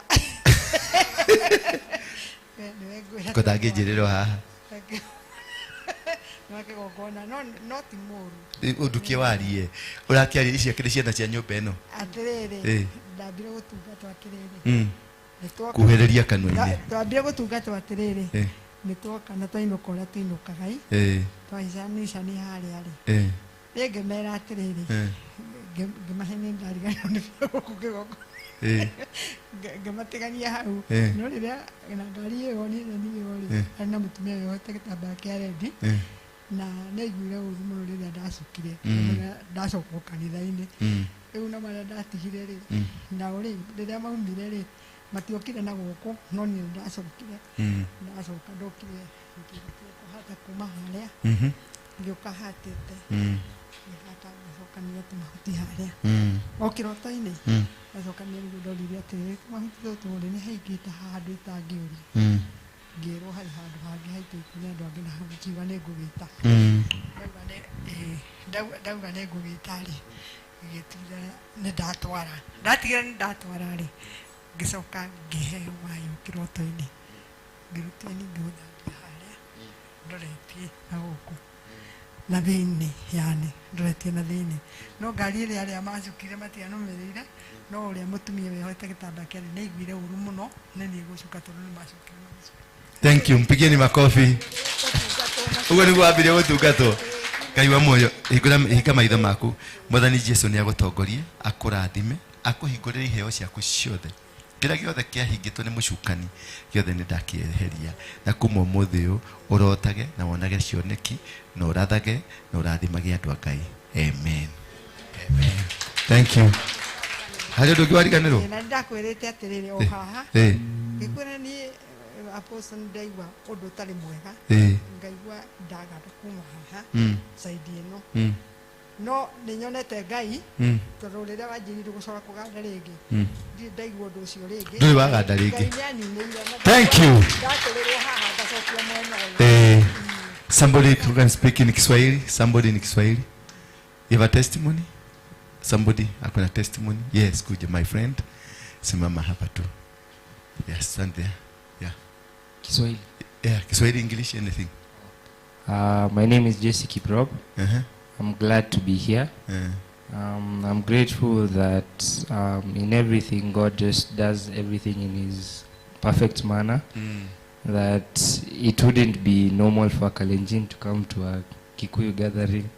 Speaker 8: Nĩwe ngwĩra.
Speaker 2: Ko ndangĩnjĩrĩrwo haha.
Speaker 8: Nĩ wa kĩgongona, no ti mũũru.
Speaker 2: Ũndukie warie. Ũrakĩaria ici akĩrĩ ciana cia nyũmba ĩno.
Speaker 8: Atĩrĩrĩ, ndambire gũtungatwo atĩrĩrĩ.
Speaker 2: Kuhĩrĩria kanua-inĩ.
Speaker 8: Twambire gũtungatwo atĩrĩrĩ, nĩ twoka na twainũka ũrĩa tũinũkaga ĩ, twahicanicani harĩa rĩ. Niĩ ngĩmera atĩrĩrĩ, ngĩmahe nĩ ndariganĩrwo nĩ biũ gũkũ kĩgongona. Ngĩmatigania hau. No rĩrĩa na ngari ĩyo niĩ niĩ rĩ, harĩ na mũtumia wĩyohete gĩtambaya kĩa rendi, na nĩaiguire ũru mũno rĩrĩa ndacukire. Ndacokwo kanitha-inĩ. Rĩu na marĩa ndatigire rĩ, nao rĩ, rĩrĩa maumire rĩ, matiokire na gũkũ, no niĩ nĩndacokire. Ndacoka ndokire ngĩhotire kũhata kuma harĩa, ngĩũka hatĩte, ngĩhata, ngĩcokania tũmahuti harĩa o kĩroto-inĩ. Ndacokania nĩguo ndorire atĩrĩrĩ, tũmahuti tũtũ rĩ, nĩ haingĩte handũ itangĩũria. Ngĩrwo harĩ handũ hangĩ haitĩtwo nĩ andũ angĩ na hau, ngiuga nĩ ngũgĩta. Ndauga nĩ ngũgĩta rĩ, ngĩtigĩra nĩ ndatwara, ndatigĩra nĩ ndatwara rĩ, ngĩcoka ngĩheo maĩ kĩroto-inĩ, ngĩrutia ni ngĩgũthambia harĩa ndoretie na gũkũ na thĩinĩ, yani ndoretie na thĩinĩ. No ngari ĩrĩa arĩa macukire matianũmĩrĩire, no ũrĩa mũtumia wĩyohete gĩtambaya kĩarĩ nĩ aiguire ũru mũno nĩ niĩ gũcuka, tondũ nĩ macukire magĩcuka.
Speaker 2: Thank you. Mpigeni makofi. Ũguo nĩguo wambirie gũtungatwo. Ngai wa muoyo, hingũra, hinga maitho maku. Mwathani Jesu nĩ agũtongorie, akũrathime, akũhingũrĩre iheo ciaku ciothe. Kĩrĩa gĩothe kĩahingĩtwo nĩ mũcukani gĩothe nĩ ndakĩeheria, na kuma ũmũthĩ ũyũ ũrotage na wonage cioneki na ũrathage na ũrathimage andũ a Ngai. Amen, amen. Thank you. Harĩ ũndũ ũngĩ wariganĩrwo?
Speaker 8: Na nĩndakwĩrĩte atĩrĩrĩ, o haha ngĩkwĩra niĩ, apostle, nĩ ndaigua ũndũ ũtarĩ mwega, ngaigua ndaganda kuma haha side ĩno, no nĩ nyonete Ngai, tondũ rĩrĩa wanjĩrire gũcoka kũganda rĩngĩ, ndirĩ ndaigua ũndũ ũcio rĩngĩ.
Speaker 2: Ndũrĩ waganda rĩngĩ.
Speaker 8: Ngai nĩaninĩire na
Speaker 2: Thank you.
Speaker 8: ndatũrĩrwo haha ngacokio mwena ũyũ.
Speaker 2: Somebody who can speak in Kiswahili, somebody in Kiswahili. You have a testimony? Somebody akona testimony? Yes, kuja my friend. Simama hapa tu. Yes, stand there. Yeah.
Speaker 9: Kiswahili.
Speaker 2: Yeah, Kiswahili, English, anything.
Speaker 9: My name is Jesse Kiprop. I'm glad to be here. I'm grateful that in everything, God just does everything in His perfect manner. That it wouldn't be normal for a Kalenjin to come to a Kikuyu gathering.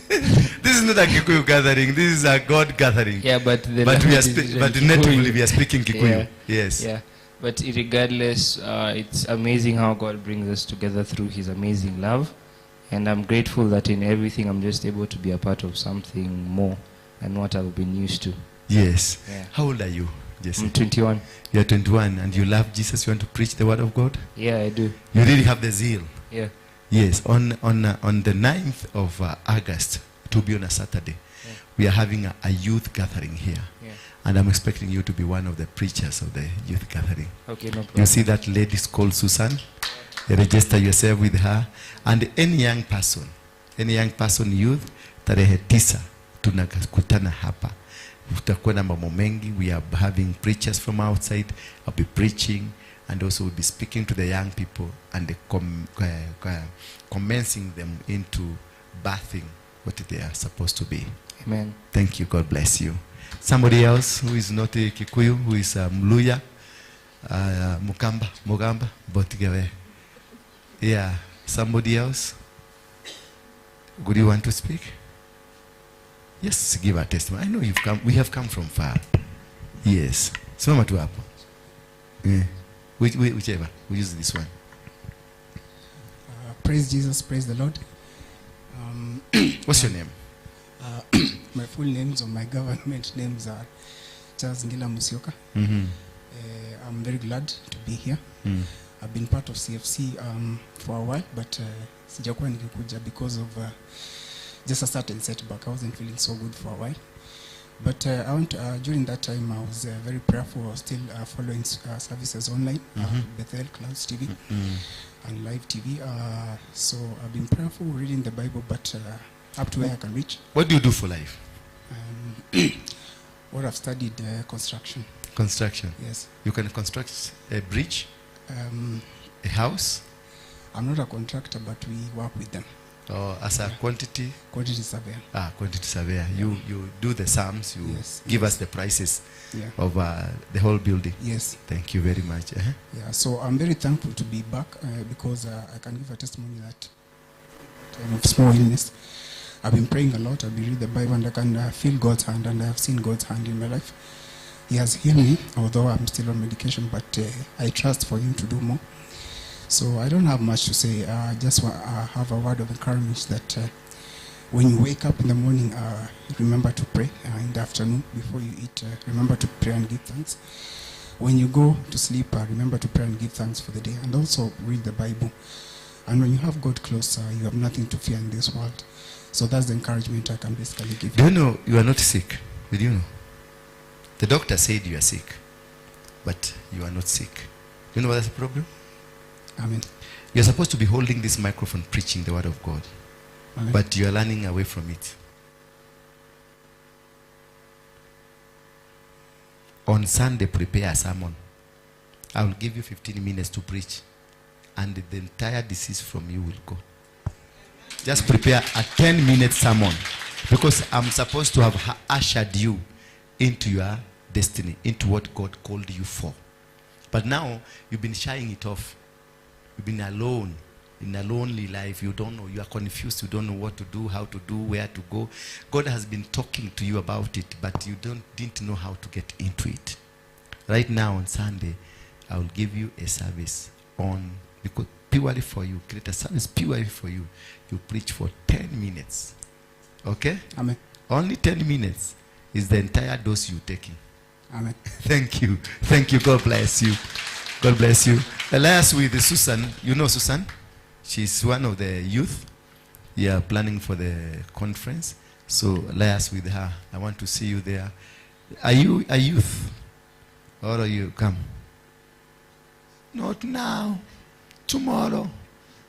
Speaker 2: This is not a Kikuyu gathering. This is a God gathering.
Speaker 9: Yeah, but the
Speaker 2: But we are
Speaker 9: language is
Speaker 2: but
Speaker 9: written
Speaker 2: natively
Speaker 9: Kikuyu.
Speaker 2: we are speaking Kikuyu.
Speaker 9: Yeah.
Speaker 2: Yes.
Speaker 9: Yeah. But regardless, it's amazing how God brings us together through His amazing love. And I'm grateful that in everything I'm just able to be a part of something more than what I've been used to.
Speaker 2: Yes.
Speaker 9: Yeah.
Speaker 2: How old are you, Jesse?
Speaker 9: I'm 21.
Speaker 2: You are 21 and you love Jesus. You want to preach the word of God?
Speaker 9: Yeah, I do.
Speaker 2: You really have the zeal.
Speaker 9: Yeah.
Speaker 2: Yes. On the 9th of August, to be on a Saturday, we are having a youth gathering here.
Speaker 9: Yeah.
Speaker 2: And I'm expecting you to be one of the preachers of the youth gathering.
Speaker 9: Okay, no
Speaker 2: You
Speaker 9: problem.
Speaker 2: see that lady is called Susan? You register yourself with her. And any young person, any young person, youth, tarehe 9 tunakutana hapa. Tutakuwa na mambo mengi. We are having preachers from outside. I'll be preaching and also we'll be speaking to the young people and the commencing them into birthing what they are supposed to be.
Speaker 9: Amen.
Speaker 2: Thank you. God bless you. Somebody else who is not a Kikuyu, who is a Mluya, Mukamba, Mugamba, Botigewe. Yeah. Somebody else? Would you want to speak? Yes, give a testimony. I know you've come. We have come from far. Yes. Simama tu hapo. Yeah. Whichever. We use this one.
Speaker 10: Praise Jesus, praise the Lord.
Speaker 2: What's your name?
Speaker 10: My full names or my government names are Charles Ngila Musyoka. I'm very glad to be here. I've been part of CFC for a while, but sijakuwa nikikuja because of just a certain setback. I wasn't feeling so good for a while. But during that time, I was very prayerful. I was still following services online, Bethel, Clouds TV, and Live TV. So I've been prayerful, reading the Bible, but up to where I can reach.
Speaker 2: What do you do for life?
Speaker 10: What I've studied, construction.
Speaker 2: Construction?
Speaker 10: Yes.
Speaker 2: You can construct a bridge? A house?
Speaker 10: I'm not a contractor, but we work with them.
Speaker 2: Or as a quantity?
Speaker 10: Quantity surveyor.
Speaker 2: Quantity surveyor. You do the sums, you
Speaker 10: Yes,
Speaker 2: give
Speaker 10: yes.
Speaker 2: us the prices
Speaker 10: Yeah.
Speaker 2: of the whole building.
Speaker 10: Yes.
Speaker 2: Thank you very much.
Speaker 10: Yeah, so I'm very thankful to be back because I can give a testimony that time of small illness, I've been praying a lot, I've been reading the Bible, and I can feel God's hand, and I have seen God's hand in my life. He has healed me, although I'm still on medication, but I trust for him to do more. So I don't have much to say. I just have a word of encouragement that when you wake up in the morning, remember to pray. In the afternoon, before you eat, remember to pray and give thanks. When you go to sleep, remember to pray and give thanks for the day, and also read the Bible. And when you have God close, you have nothing to fear in this world. So that's the encouragement I can basically give you.
Speaker 2: Do you know you are not sick? Did you know? The doctor said you are sick, but you are not sick. Do you know what that's the problem?
Speaker 10: Amen.
Speaker 2: You're supposed to be holding this microphone, preaching the word of God.
Speaker 10: Amen.
Speaker 2: But you are running away from it. On Sunday, prepare a sermon. I will give you 15 minutes to preach, and the entire disease from you will go. Just prepare a 10-minute sermon, because I'm supposed to have ushered you into your destiny, into what God called you for. But now, you've been shying it off. You've been alone, in a lonely life. You don't know. You are confused. You don't know what to do, how to do, where to go. God has been talking to you about it, but you didn't know how to get into it. Right now, on Sunday, I will give you a service on, because purely for you, create a service purely for you. You preach for 10 minutes. Okay?
Speaker 10: Amen.
Speaker 2: Only 10 minutes is the entire dose you're taking.
Speaker 10: Amen.
Speaker 2: Thank you. Thank you. God bless you. God bless you. Elias with Susan. You know Susan? She's one of the youth. Yeah, planning for the conference. So Elias with her. I want to see you there. Are you a youth? Or are you? Come. Not now. Tomorrow.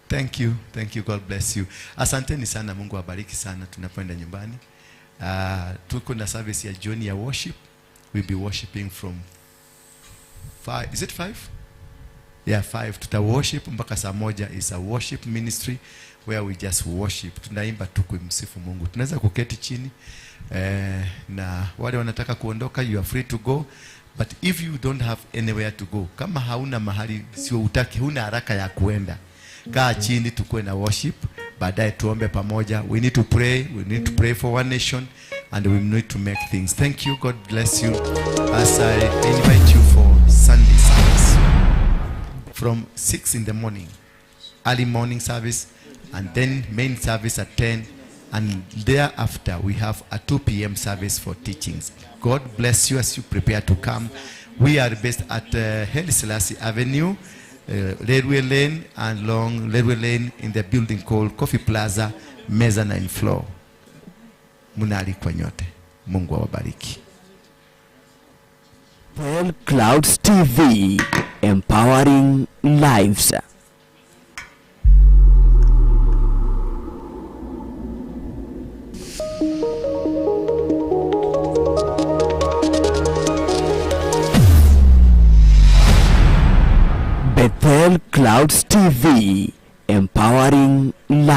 Speaker 2: Thank you. Thank you. God bless you. Asanteni sana. Mungu awabariki sana tunapoenda nyumbani. Tuko na service ya jioni ya worship. We'll be worshiping from 5. Is it 5? Yeah, 5. Tuta worship mpaka saa moja. Is a worship ministry where we just worship. Tunaimba tu kumsifu Mungu. Tunaweza kuketi chini na wale wanataka kuondoka, you are free to go. But if you don't have anywhere to go, kama hauna mahali, sio utaki, huna haraka ya kuenda, kaa chini tukue na worship, baadaye tuombe pamoja. We need to pray. We need to pray for one nation, and we need to make things. Thank you. God bless you. As I invite you for Sunday service from 6 in the morning, early morning service, and then main service at 10, and thereafter we have a 2 p.m. service for teachings. God bless you as you prepare to come. We are based at Haile Selassie Avenue, Railway Lane, and along Railway Lane in the building called Coffee Plaza, mezzanine floor. Mnaalikwa nyote. Mungu awabariki.
Speaker 1: Pearl Clouds TV, empowering lives. Bethel Clouds TV, empowering lives.